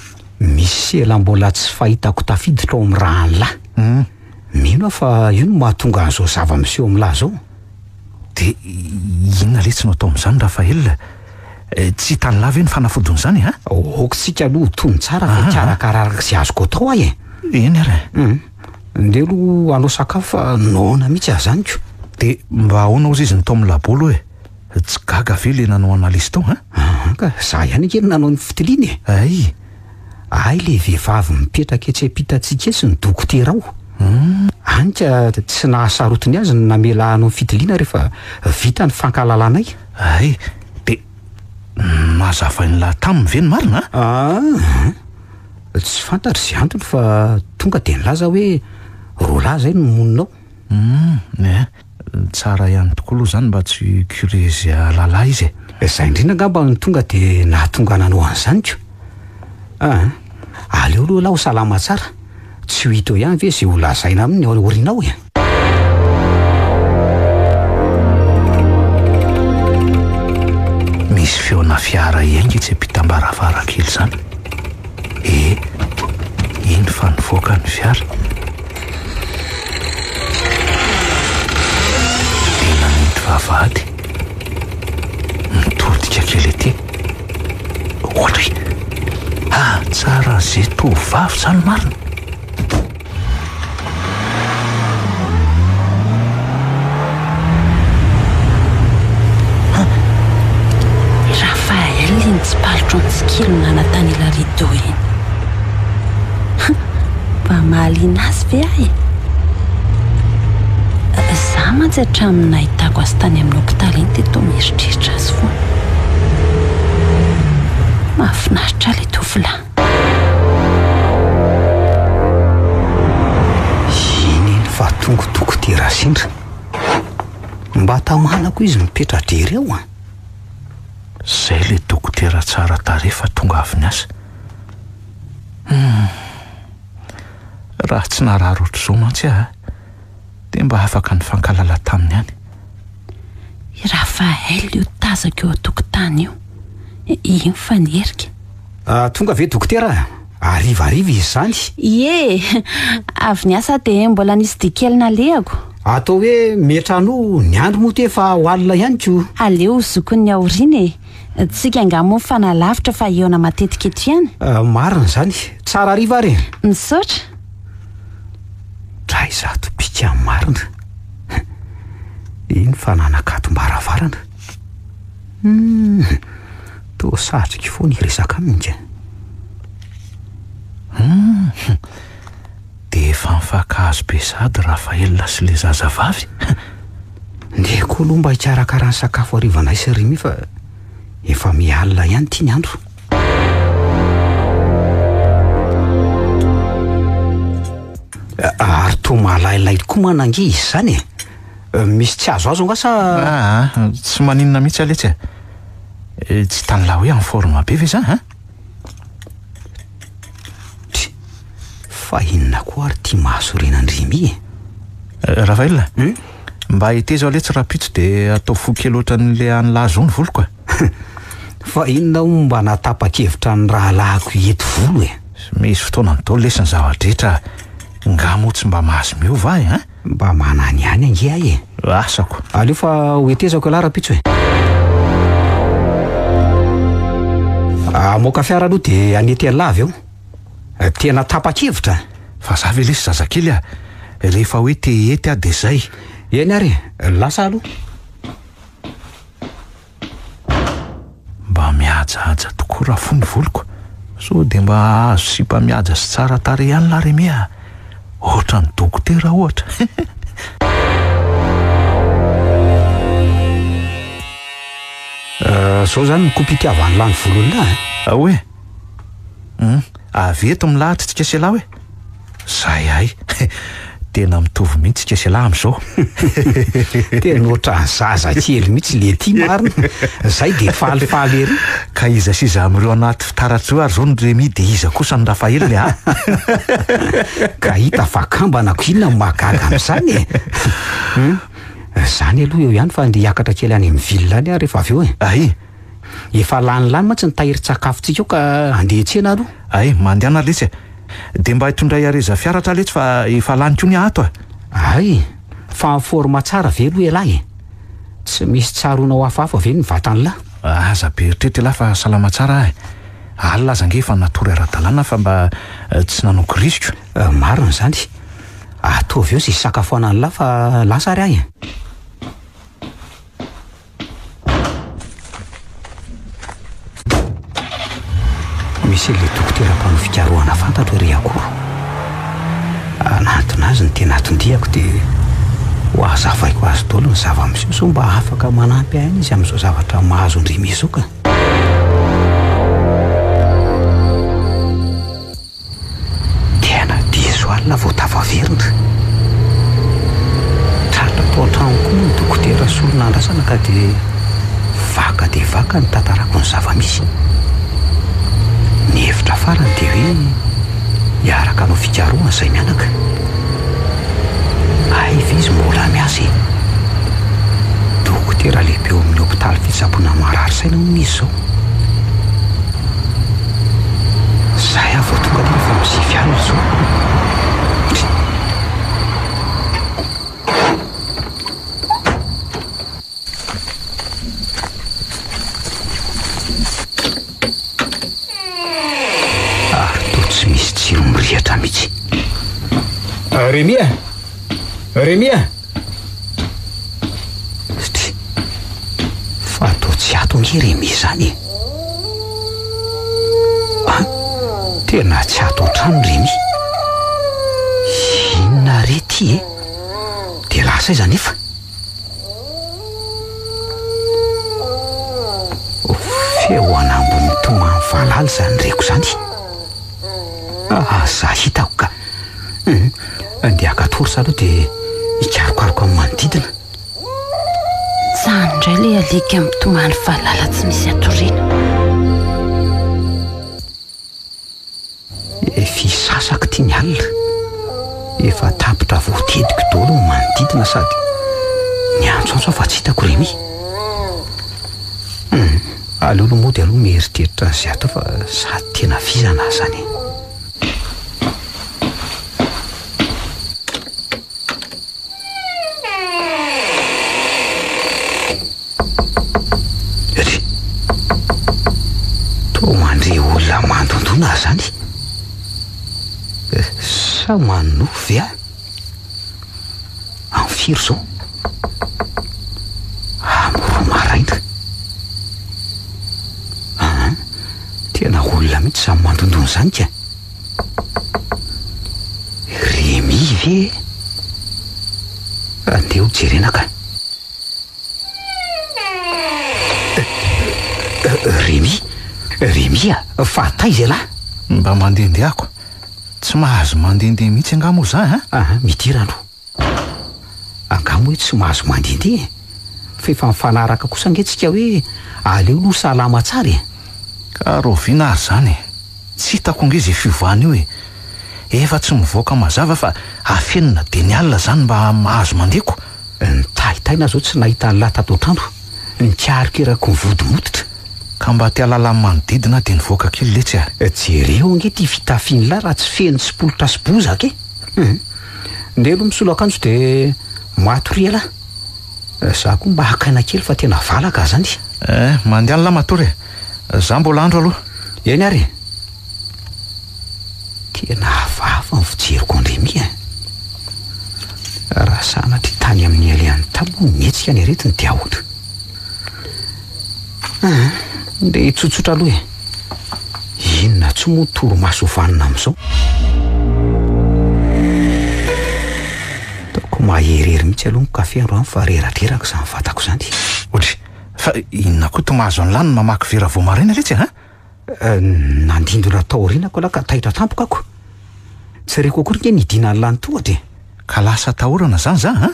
Misy sela mbola tsy fahitako tafiditra ao amin'ny ràn'lah. Hum. Mino aho fa io no mahatonga an'izao zava-miseho amin'lah izao. Dia inona letsy no atao amin'izany Raphaël? Tsy hitan'lah ve ny fanafodin'izany a? Aoka isika aloha ho tony tsara fa hikarakara araka izay azoko atao aho e. Eny ary e. Hum. Ndeha aloha hanao sakafo fa noana mihitsy aho izany ko. Dia mba ahoana hozy izy ny tao amin'ny labo aloha e? Tsy gaga ve le nanao analyse tao an? An ka, za ihany ange no nanao ny fitiliana e. Hay! Hay le vehivavy mipetraka etsy ampitantsika etsy ny dokotera ao. Any ka tsy nahasarotiny azy ny namela ahy hanao ny fitiliana rehefa vita ny fankahalalanay. Hay! Dia nazavain'lah taminy ve ny marina an? Aa! Tsy fantatro izay antony fa tonga dia nilaza hoe roalahy izay no monina ao. Humm, eh, tsara ihany tokoa aloha izany mba tsy curieuse hahalala izy e. Izay indrindra angamba no tonga dia nahatonga nanao an'izany ko. Ah, aleo aloha ialahy ho salama tsara, tsy ho hita eo ihany ve izay ho lazaina aminy ao aoriana ao e. Misy feona fiara hiainga etsy ampitam-baravarankely izany. Eh, iny fa nivoaka ny fiara. Dia nanidy vavahady. Mitodika kely aty. Ohatry! Ah, tsara ze tovovavy izany marina. Raphaël iny tsipalotro mitsikilo nanatany ila rideau iny. Mba mahaliana azy ve aho e? Za mantsy hatramin'ny nahitako azy tany amin'ny hopitaly iny dia toa mieritreritra azy foana. Mahafinaritra ahy ilay tovolahy. tonga dokotera sendra. Mba tamanako izy mipetra-drery ao an! Zay le dokotera tsara tarehy fa tonga avy niasa. Hum. Raha tsy narary ohatr'izao mantsy aho dia mba afaka nifankahalala taminy ihany. I Raphaël io tazako eo an-tokotany io. Iny fa niherika. Tonga ve dokotera? Harivariva izy izany. Ie, avy niasa dia mbola nisy dia kely nalehako. Atao hoe miantrano ny andro moa ty efa ho alina ihany ko. Aleo ho zokin'ny aoriana e. Tsika angaha moa mifanalavitra fa hihaona matetika eto ihany. Marina izany. Tsara hariva ary e. Misaotra. Dray izato bika marina. Iny fa nanakatom-baravarana. Humm. Toa satriko foana hiresaka aminy ka. Humm. Dia efa nifankahazo be sahady Raphaël sy ilay zazavavy. Ndeha koa aloha mba hikarakara ny sakafo harivanay sy Remy fa efa miha-alina ihany ity ny andro. Ary toa malailay tokoa manana ange izy izany e. Misy tsy azoazo angaha sa. Aa, tsy maninona mihitsy aletsy e. Tsy hitan'lah hoe en forme be ve za an? Try, fa inona koa ary ity mahasorena an-dry Remy e? Raphaël, mba hetezo aletsy rahampitso dia atao fohy kely ohatran'ilay an'lah zao ny voloko e. Fa inona hono mba nahatapa-kevitra ny rahalahiko hety volo e? Misy fotoanany daholo lesy ny zava-drehetra, nga moa tsy mba mahazo miova ahy an? Mba manany ihany ange ahy e! Asako. Aleo fa ho hetezako ialahy rahampitso e! Hamoaka fiara aloha dia hanety an'lah avy eo. Tena tapa-kevitra. Fa za ve lesy zazakely a! Rehefa hoe te hihety aho dia zay. Eny ary e! Lasa aloha. Mba mihajahaja tokoa raha fo ny voloko. Sao dia mba hahazo sipa mihaja sy tsara tarehy ihany lahy Remy a! Ohatran'ny dokotera ohatra. Zao zany ny kopitiavan'lah ny volon'lah e. Ah ouais? Hum, avy eto milahatra tsika sy elah hoe? Zay hay, tena mitovy mihitsy tsika sy elah amizao. Tena ohatran'ny zaza kely mihitsy le ty marina, zay de falifaly ery. Ka iza sy iza amin'ireo anaty fitaratra ireo ary zao ny Remy de iza kosa ny Raphaël a? Ka hita fa kambana ko inona no mahagaga amin'izany e? Hum, zany aloha eo ihany fa andeha hiakatra kely any amin'ny ville any aho rehefa avy eo e. Ay! Efa lany lany mantsy ny tahirin-tsakafontsika ao ka andeha hiantsena aloha. Ay, mandehana letsy e! Dia mba itondray hareza fiaratra letsy fa efa lany koa ny ato a! Ay, fa en forme tsara ve aloha ialahy e? Tsy misy tsaroanao hafahafa ve ny vatan'lah? Aza be eritreritra ialahy fa salama tsara aho e! Alina aza ange efa natory ara-dalàna fa mba tsy nanao kiriziko. Marina izany. Ataovy eo izay hisakafoanan'lah fa lasa ary aho e! Misy an'ilay dokotera mpanao fikarohana fantatro ery Akoro. Hanantona azy ny tena anton-diako dia ho hazavaiko azy daholo ny zava-miseho sao mba afaka manampy ahy ihany izy amin'izao zavatra mahazo an-dry Remy izao ka. Tena diso alina vao tafaverina. Tratra tao an-trano koa moa ny dokotera Solonandrasana ka dia vaka dia vaka ny tantarako ny zava-misy. Ny hevitra farany dia hoe hiaraka hanao fikarohana izay mianaka. Hay ve izy mbola miasa e? Dokotera lehibe ao amin'ny hopitaly fitsaboana marary saina hono izy izao. Zay aho vao tonga aty efa misivy alina izao. Ary toa tsy misy jiro mirehitra mihitsy. Rémi a! Rémi a! Stri. Fa toa tsy ato ange Rémi izany e! An! Tena tsy ato an-trano Rémi. Inona re ity e? Dia lasa aiza anefa? Feo an'ambo mitomany valala izany reko izany. Aza hitako ka. Andeha haka torsa aloha dia. Hikarokaroka amin'ny manodidina. Izany indray ilay alika mitomany valala tsy misy hatoriana. Efa hisasaka ity ny alina. Efa tapitra voatediko daholo ny manodidina sady niantsoantso aho fa tsy hitako Rémi. Hum, aleo aloha mody aloha mieritreritra an'izay atao fa sady tena vizana aho izany e. Ry! Toa mandre olona mandondona aho izany. Sa manonofy ve aho? Amin'ny firy izao? Amin'ny roa maraina. Aa, tena olona mihitsy izany mandondona izany ka. Rémi ve e? Andeha ho jerena ka. Rémi, Rémi a, fa taiza ialahy? Mba mandehandeha ako. Tsy mahazo mandehandeha mihitsy angaha moa za a? Aha, midira aloha. Angaha moa hoe tsy mahazo mandehandeha e? Fa efa nifanaraka kosa ange tsika hoe aleo aloha salama tsara e! Ka rahoviana ary izany e? Tsy hitako ange izay fiovana io e! Efa tsy mivoaka mazava fa afenina dia ny alina izany mba mahazo mandeha ko! Nitahitaina aho izao tsy nahita an'lah tato an-trano, nikarikirako ny vody mototra. Ka mba te hahalala ny manodidina aho dia nivoaka kely letsy a! Jereo ange ity fitafian'lah raha tsy feno tsipolitra sy bozaka e! Hum! Ndeha aloha misolo akanjo dia matoria elah! Za koa mba haka aina kely fa tena valaka zany. Eh, mandeha any lah matory e! Za mbola andro aloha. Eny ary e! Tena hafahafa ny fijeriko an-dRemy e! Raha sanatria tany amin'ny alehany tany moa no nihetsika ny aretiny dia ahoana? Aa, ndeha hitsotsotra aloha e! Inona intsony moa ny torimaso ho vanona amin'izao? Ataoko maherihery mihitsy aloha ny kafe androany fa reradreraka izany vatako izany. Ohatry, fa inona koa to mahazo an'lah ny mamaky vera vao maraina letsy a? Nandindona tao aorianako lah ka taitra tampoka ako. Tsy reko akory nge nidinan'lah ny tohatra e. Ka lasa atahorana zany za a?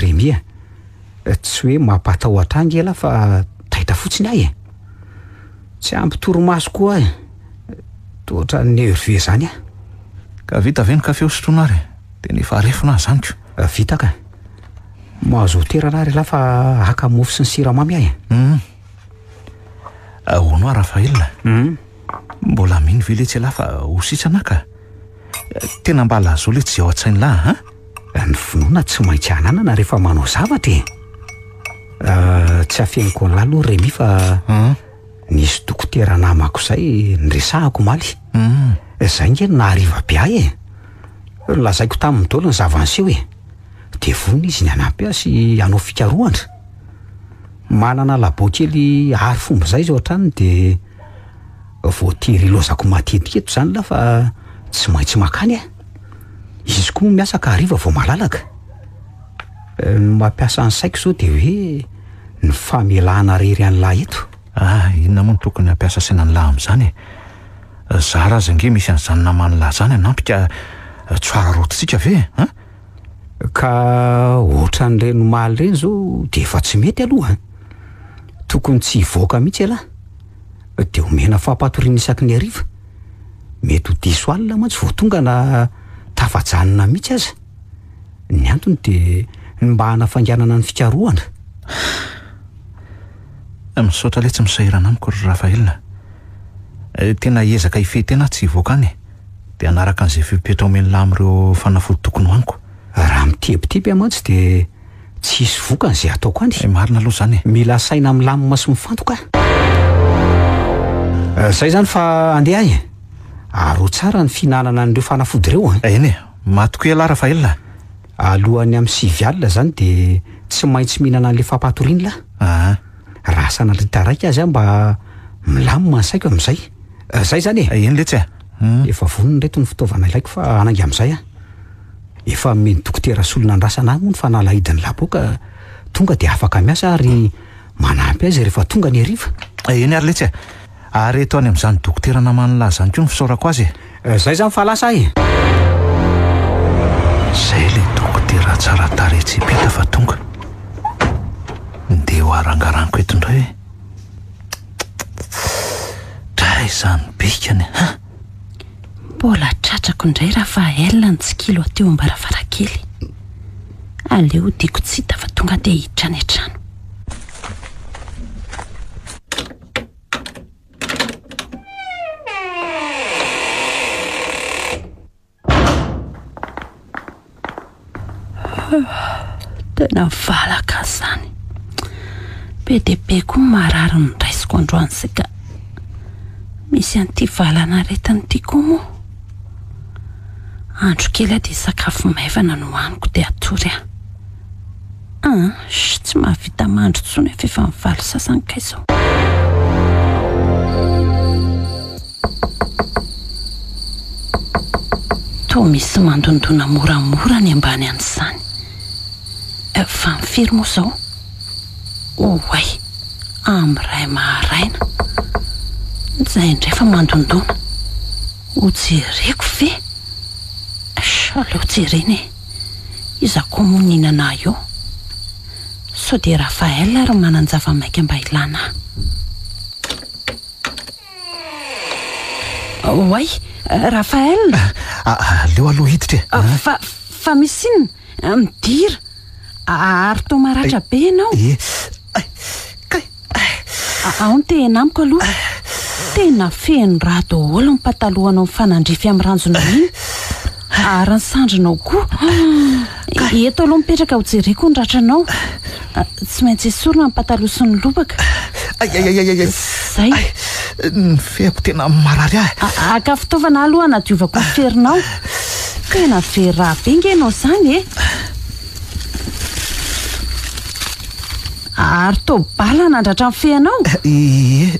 Rémi a, tsy hoe mampatahotra ahy nge lah fa taitra fotsiny aho e. Tsy ampy torimaso koa aho e. Toa ohatran'ny nerveux zany aho. Ka vita ve ny kafe hosotroina ary e? Tena efa arefina aho zany ko. Vita ka. Mahazo toerana ary elah fa haka mofo sy ny siramamy aho e. Hum. Ahoana hoa Raphaël? Hum. Mbola mino ve letsy elah fa ho sitrana aho ka? Tena mba lazao letsy izay ao an-tsain'lah an? Ny finoana tsy maintsy ananana rehefa manao zavatra e. Tsy afeniko an'lah aloha Rémi fa nisy dokotera namako izay niresahako omaly. Izay nge no nahariva be ahy e. Nolazaiko taminy daholo ny zava-niseho e. Dia vonona izy ny hanampy ahy sy hanao fikarohana. Manana labo kely ary fomba izay izy ao an-tranony dia voatery ilaozako matetika eto izany lah fa tsy maintsy makany aho. Izy koa moa miasa ka hariva vao malalaka. Ny mampiasa ny saiko izao dia hoe ny famelana irery an'lah eto. Ah, inona moa no tokony hampiasa saina an'lah amin'izany e? Zara aza ange misy an'izany naman'lah izany hanampy ka tsy ho araraotintsika ve e? An? Ka ohatran'ireny omaly ireny izao dia efa tsy mety aloha an! Tokony tsy hivoaka mihitsy ialahy. Dia omena fampatoriana isaky ny hariva. Mety ho diso alina mantsy vao tonga na tafajanona mihitsy aza. Ny antony dia ny mba hanafainganana ny fikarohana. Misaotra letsy misahirana amiko ry Raphaël a. Tena hiezaka hifehy tena aho tsy hivoaka any e. Dia hanaraka an'izay fepetra omen'lah amin'ireo fanafody tokony hohaniko. Raha mitebiteby aho mantsy dia tsy hisy vokany izay ataoko any. Marina aloha izany e. Mila saina milamina sy mifantoka aho. Izay izany fa andeha aho e. Aroa tsara ny fihinanana an'ireo fanafody ireo an. Eny e. Matokia ialahy Raphaël a. Alohan'ny amin'ny sivy alina izany dia tsy maintsy mihinana an'ilay fampatoriana ialahy. Aa. Raha sanatria taraiky aza aho mba milamina ny saiko amin'izay. Izay izany e. Eny letsy a. Efa vonona ireto ny fitaovana ilaiko fa hanainga amin'izay aho. Efa nomen'ny dokotera solon'andrasana ahy moa ny fanalahidin'ny labo ka tonga dia afaka miasa ary manampy azy rehefa tonga ny hariva. Eny ary letsy a! Ary eto any amin'izany dokotera naman'lah izany koa ny fisaorako azy e! Zay izany fa lasa aho e! Izay ilay dokotera tsara tarehy tsy hipita fa tonga. Ndeha ho arangaraniko eto indray e. Dray izany bikany a! Mbola tratrako indray Raphaël ny tsikilo aty eo am-baravarankely. Aleo hodiako tsy hita fa tonga dia hiditra any an-trano. Tena valaka izany. Be dia be koa ny marary noraisiko androany izay ka. Misy an'ity valan'aretina ity koa moa. Andro kely aho dia sakafo maivana no haniko dia hatory aho. An, tsy mahavita mandry intsony aho f'efa mivalo sasany kay izao. Toa misy mandondona moramora any ambany any izany. Fa ny firy moa izao? Oay, amin'ny iray maraina. Izay indray fa mandondona. Ho jereko ve? Aleo jerena e. Iza koa moa nihinana ahy eo? Sao dia Raphaël ary manan-java-maika mba ilana ahy. Oay, Raphaël! Aleo aloha hiditra e! Fa, fa misy inona? Midira! Ary toa maratra be ianao. Ie. Ay, kay! Ao ny tehina amiko aloha. Tena feno rà daholo ny patalohanao mifanandrify amin'ny ranjonao iny. Ary ny sandrinao koa. Eto aloha mipetraka ho jereko ny ratranao. Tsy maintsy esorina ny pataloha sy ny lobaka. Ay-ay-ay-ay-ay. Zay. Ay, ny fehako tena marary ahy. Haka fitaovana aloha hanadiovako ny ferinao. Tena very rà be nge ianao izany e. Ary toa bala nandratra ny feanao? Ie,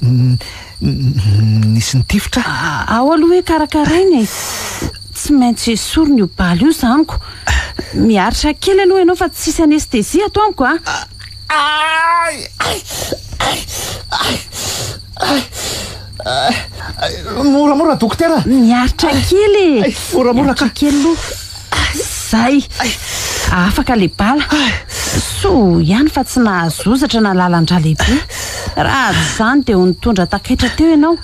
nisy nitifitra. Ao aloha hoe karakaraina e. Tsy maintsy esorina io bala io za amiko. Miaritra kely aloha ianao fa tsisy anesthésie ato amiko a. Ay! Ay! Ay! Ay! Ay! Ay! Moramora dokotera. Miaritra kely e. Ay, moramora ka. Miaritra kely aloha. Zay. Afaka le bala. Soa ihany fa tsy nahazo hozatra na lalan-drà lehibe. Raha tsy izany dia ho nitondra takaitra teo ianao.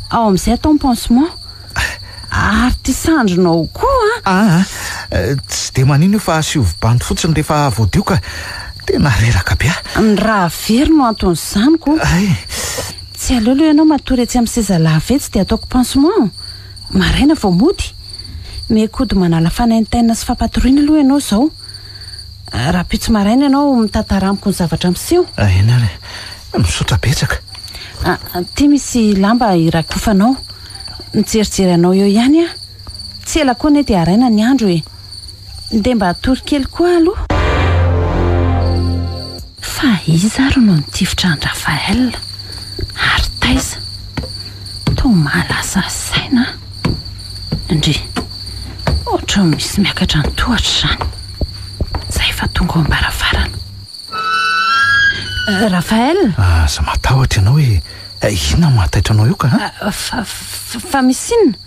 Ao amin'izay atao ny pansement. Ary ity sandrinao koa an! Aa, tsy dia manino io fa asio bandy fotsiny rehefa voadio ka. Tena reraka be aho. Ny rà very no anton'izany ko. Ay. Tsy aleo aloha ianao matory etsy amin'ny seza lava etsy dia ataoko pansement. Maraina vao mody. Mihaikody manala fanaintainana sy fampatoriana aloha ianao izao. Rahampitso maraina ianao mitantara amiko ny zavatra miseho. Eny ary e. Misaotra betsaka. Ity misy lamba irakofanao. Mijerijery anao eo ihany aho. Tsy ela koa anie dia haraina ny andro e. Ndeha mba hatory kely koa aloha. Fa iza ary no nitifitra an-dRaphaël? Ary taiza? Toa mahalasa saina an! Ndry! Ohatran'ny misy miakatra ny tohatra izany. Izay efa tonga ao am-baravarana. Raphaël? Aza matahotra ianao e! Inona no mahataitra anao eo ka? Fa, fa misy inona?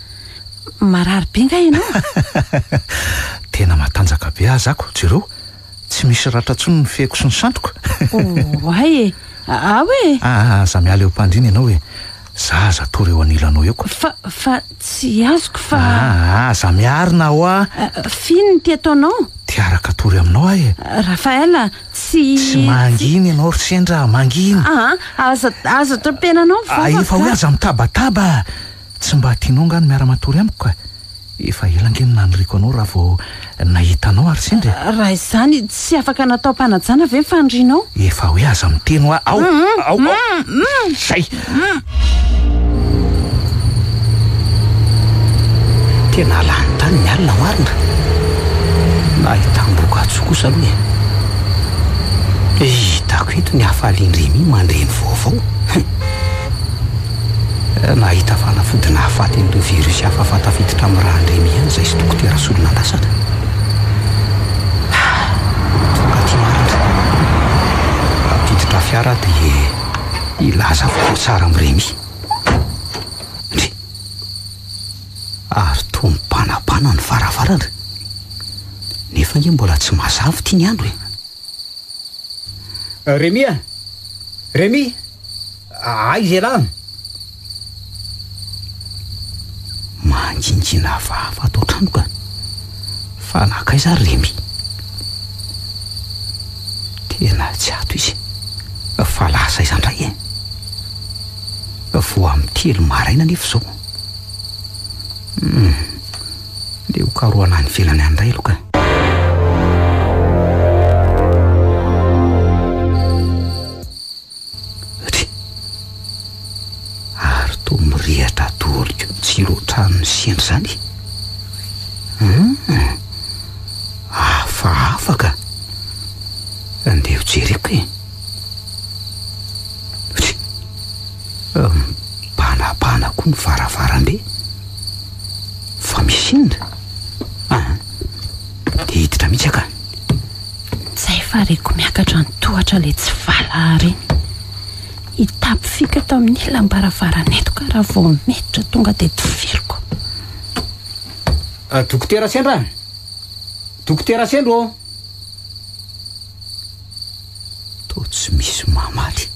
Marary be nga ianao? Tena matanjaka be aza ako, jereo. Tsy misy ratra intsony ny fehiko sy ny sandriko. Oay e! Ao e! Aa, aza miala eo am-pandriana ianao e! Za aza atory eo anilanao eo ko. Fa, fa tsy azoko fa. Aa, aza miarina hoa! F'inona ity ataonao? Te hiaraka hatory aminao aho e! Raphaël, tsy. Tsy mangina ianao ry sendra, mangina! Aa, aza, aza tapenanao ny vavako. Efa hoe aza mitabataba! Tsy mba tianao angaha ny miara-matory amiko ka? Efa ela ange no naniriako anao raha vao nahita anao ary sendra e! Raha izany, tsy afaka natao am-panajana ve ny fanirianao? Efa hoe aza miteny hoa ao! Ao! Ao! Zay! Tena lany tany ny alina marina. Nahitam-bokatsoa kosa aloha e. Hitako eto ny hafalian-dry Rémi mandre ny vaovao. Nahita fanafody nahafaty an'ireo virus hafa fa tafiditra amin'ny rà-ndry Rémi ihany izahay sy Dokotera Solonandrasana. Tonga aty marina. Hampiditra fiara aho dia hilaza vaovao tsara amin'i Rémi. Ndry! Ary toa mibanabana ny varavarana. Nefa ange mbola tsy mazava ity ny andro e. Rémi a! Rémi! Aiza ialahy? Mangingina hafahafa ato an-trano ka. Fa nankaiza ary Rémi? Tena tsy ato izy. Fa lasa aiza indray e? Vao amin'ny telo maraina anefa izao. Hum. Ndeha ho karohana any ivelany any indray aloha ka. Ry. Ary toa mirehatra daholo koa ny jiro ohatran'ny sendra izany e. Hum. Hafahafa ka. Ndeha ho jereko e. Ry. Mibanabana koa ny varavarambe. Fa misy inona? Aa! Dia hiditra mihitsy aho ka. Zay fa reko miakatra ny tohatra ilay tsy valahara iny. Hitapy fika eto amin'ny ilam-baravarana eto ka raha vao miditra tonga dia tifiriko. Dokotera Sendra a! Dokotera Sendra ô! Toa tsy misy mamaly.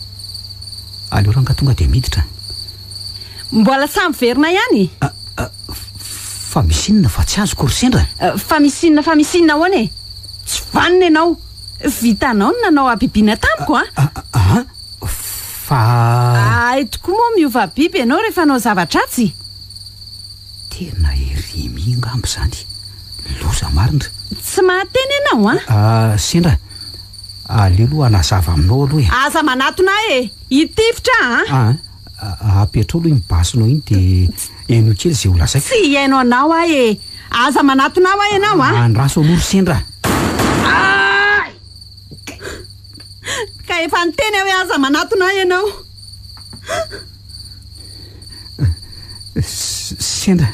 Aleo rangahy tonga dia miditra. Mbola samy verina ihany? Fa misy inona fa tsy azoko ry Sendra? Fa misy inona fa misy inona ahoana e? Tsy vanona ianao. Vitanao ny nanao habibiana tamiko an! An? Fa. Hay tokoa moa miova biby ianao rehefa hanao zava-dratsy. Tena i Remy angamba izany. Loza marina. Tsy mahateny ianao an! Sendra, aleo aloha hanazava aminao aloha e. Aza manatona ahy e! Hitifitra aho an! An, apetrao aloha iny basinao iny dia henoy kely izay ho lazaiko. Tsy hihaino anao aho e! Aza manatona ahy hoa ianao an! Andraso aloha ry Sendra. Ay! Ka efa niteny aho hoe aza manatona ahy ianao. Sendra,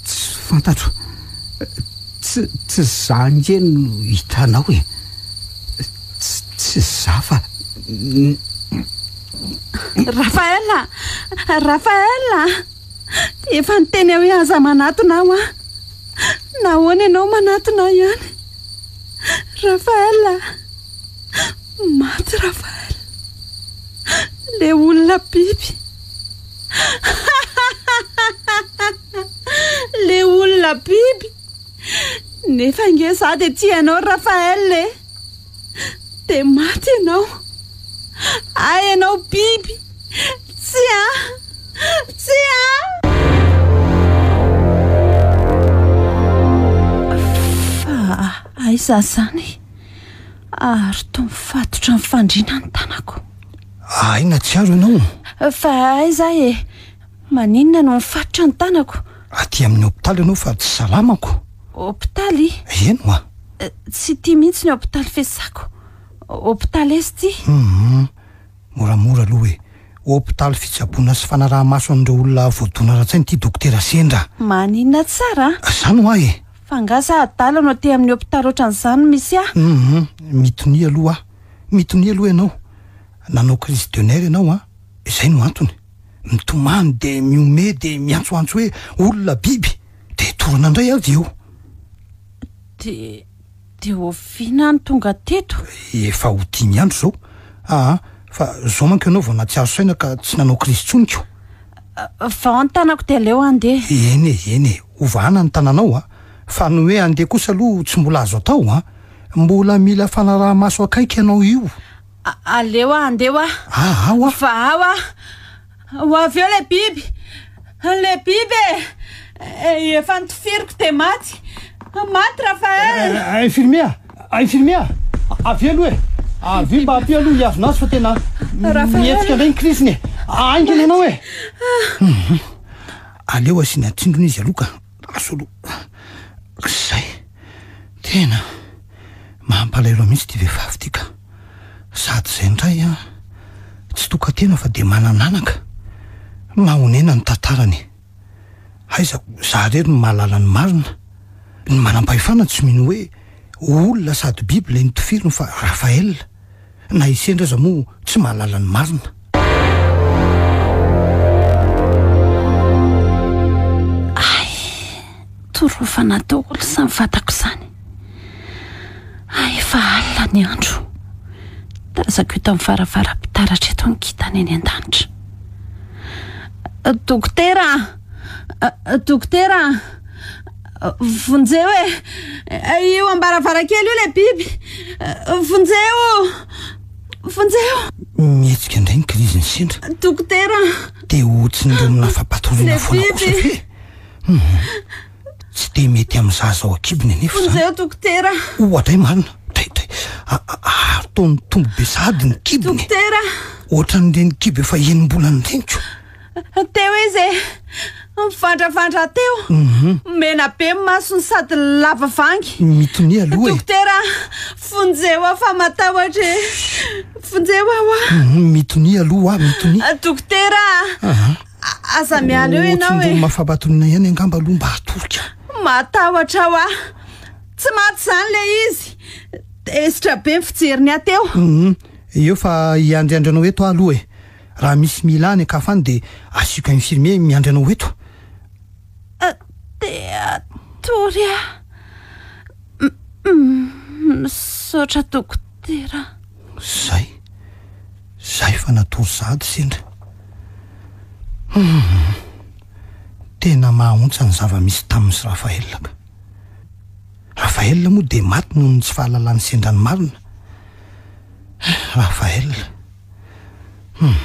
tsy fantatro. Tsy, tsy za ange no hitanao e. Tsy, tsy za fa. Raphaël a! Raphaël a! Efa niteny aho hoe aza manatona aho an! Nahoana ianao manatona ahy ihany? Raphaël a! Maty Raphaël. Le olona biby. Le olona biby. Nefa ange za dia tia anao Raphaël e. Dia maty ianao. Hay ianao biby. Tsia. Tsia. Fa aiza izany? Ary toa mifatotra amin'ny fandriana ny tanako. Hay nahatsiaro ianao? Fa aiza aho e? Maninona no mifatotra ny tanako? Aty amin'ny hopitaly ianao fa tsy salamako. Hopitaly? Eny oa. Tsy ity mihitsy ny hopitaly fiasako. Hopitaly aiza ity? Hum, moramora aloha e. Hopitaly fitsaboana sy fanaraha-maso an'ireo olona voadona ara-tsaina ity dokotera Sendra. Maninona tsara an? Izany hoa e. Fa angaha za adala no aty amin'ny hopitaly ohatran'izany no misy ahy? Hum, mitonia aloha aho. Mitonia aloha ianao. Nanao crise de nerf ianao an. Izay no antony. Mitomany dia mihomehy dia miantsoantso hoe olona biby. Dia torana indray avy eo. Dia, dia oviana no tonga teto? Efa ho dimy andro izao. Aa, fa izao manko ianao vao nahatsiaro saina ka tsy nanao crise intsony ko. Vao ny tanako dia aleo handeha. Eny e, eny e, hovahana ny tananao a! Fa ny hoe handeha kosa aloha tsy mbola azo atao a! Mbola mila fanaraha-maso akaiky ianao io. Aleo aho handeha hoa. Aa hoa. Vahao aho. Ho avy eo ilay biby. Ilay biby e! Efa notifiriko dia maty. Maty Raphaël! Infirmier! Infirmier! Avia aloha e! Avia mba ampio aloha hihazona azy fa tena mihetsika indray ny crise-ny e! Haingana ianao e! Aleo asiana tsindrona izy aloha ka. Lasa aloha. Izay. Tena mampalahelo mihitsy ity vehivavy ity ka. Sady izay indray an, tsy tokan-tena fa dia manan'anaka. Mahonena ny tantarany. Aiza za irery no mahalala ny marina. Ny manam-pahefana tsy mino hoe olona sady biby ilay notifiriny fa Raphaël. Na i Sendra aza moa tsy mahalala ny marina. Hay, torofana daholo izany vatako izany. ny andro. Tazako eto amin'ny varavaram-pitaratra eto ny kintana eny an-danitra. Dokotera a! Dokotera a! Vonjeo e! Io am-baravarankely io ilay biby! Vonjeo! Vonjeo! Mihetsika indray ny krizin'i Sendra. Dokotera a! Dia ho tsindronina fampatoriana foana kosa ve? Hum. Tsy dia mety amin'ny zaza ao an-kibony anefa izany. Vonjeo dokotera. Oadray marina. Dray dray. Ary toa mitombo be sahady ny kibony. Dokotera. Ohatran'ireny kibo efa enim-bolana ireny ko. Teo izy e. Mivandravandra teo. Mhm. Mena be ny masony sady lava vangy. Mitonia aloha e. Dokotera, vonjeo aho fa matahotra e. Vonjeo aho a. Mhm, mitonia aloha aho, mitonia. Dokotera. Aza miala eo ianao e. Tsindromina fampatoniana ihany angamba aloha mba hatorika. Matahotra aho ah. Tsy maty izany ilay izy. Tezitra be ny fijeriny ahy teo. Hum, eo fa hiandriandry anao eto aho aloha e. Raha misy mila any an-kafa any dia asiako infirmier miandry anao eto. Te hatory aho. Misaotra dokotera. Zay. Zay fa natory sahady sendra. Humm. Tena mahaontsa ny zava-misy taminy sy Raphaël ka. Raphaël moa dia maty noho ny tsy fahalalany sendra ny marina. Raphaël. Humm.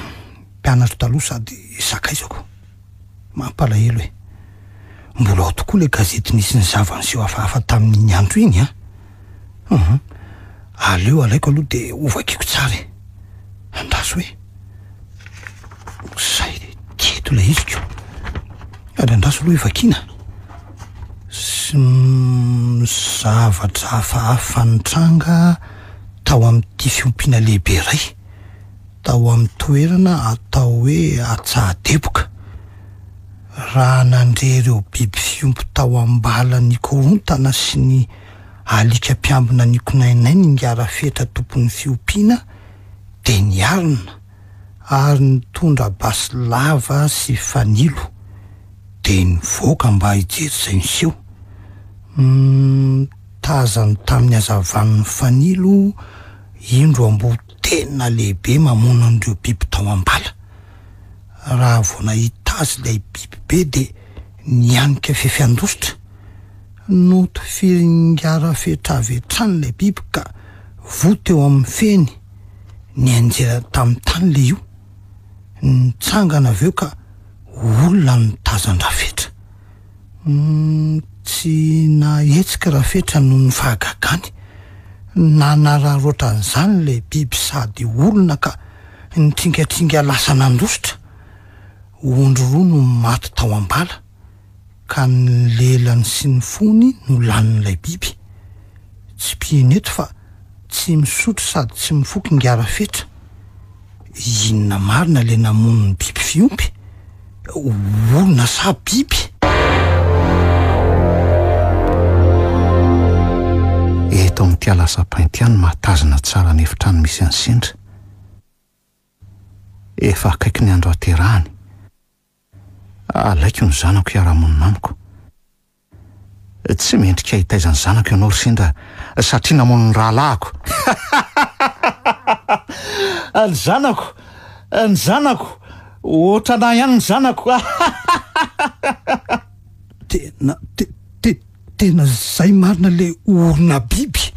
Mpianatro taloha sady sakaizako. Mampalahelo e. Mbola ao tokoa ilay gazety nisy ny zava-niseho hafahafa tamin'iny andro iny an. Hum. Aleo alaiko aloha dia hovakiako tsara e. Andraso hoe. Zay teto ilay izy ko. Ary andraso aloha hivakiana. Sy zavatra hafahafa nitranga tao amin'ity fiompiana lehibe iray. Tao amin'ny toerana atao hoe Atsahadeboka. Raha nandre ireo biby fiompy tao am-bala nikorontana sy ny alika mpiambina nikonainay ny Ingarafetra tompon'ny fiompiana dia niarina ary nitondra basy lava sy fanilo dia nivoaka mba hijery izay niseho. Humm, tazany tamin'ny hazavan'ny fanilo indro amboa tena lehibe mamono an'ireo biby tao am-bala. Raha vao nahita azy ilay biby be dia nianika fefy handositra. Notifirin'Ingarafetra avy hatrany ilay biby ka voa teo amin'ny feny, nianjera tamin'ny tany ilay io. Nitsangana avy eo ka olona no tazan-dRafetra. Tsy nahetsika Rafetra noho ny fahagagany. Nanararaotra an'izany ilay biby sady olona ka nitringatringa lasa nandositra. Ondry roa no maty tao am-bala, ka ny lelany sy ny fony no lanin'ilay biby. Tsipihina eto fa tsy misotro sady tsy mifoka ingahy Rafetra. Inona marina ilay namono ny biby fiompy? Olona sa biby? Eto amin'ity alasapain ity aho no mahatazana tsara ny efitrano misy an'i Sendra. Efa akaiky ny andro haterahany. Alaiko ny zanako hiara-monina amiko. Tsy mendrika hitaiza ny zanako ianao ry Sendra satria namono ny rahalahiko. Ny zanako, ny zanako, ohatran'ahy ihany ny zanako. Tena, te, te, tena zay marina le orona biby.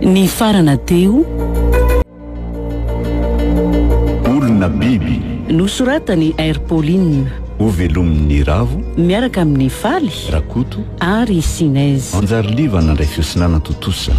Nifarana teo. Olona biby. Nosoratan'i R. Pauline. Hovelomin'i Ravo. Miaraka amin'i Faly. Rakoto. Ary i Sinez. Anjariliva nandray feo sy nanatontosa.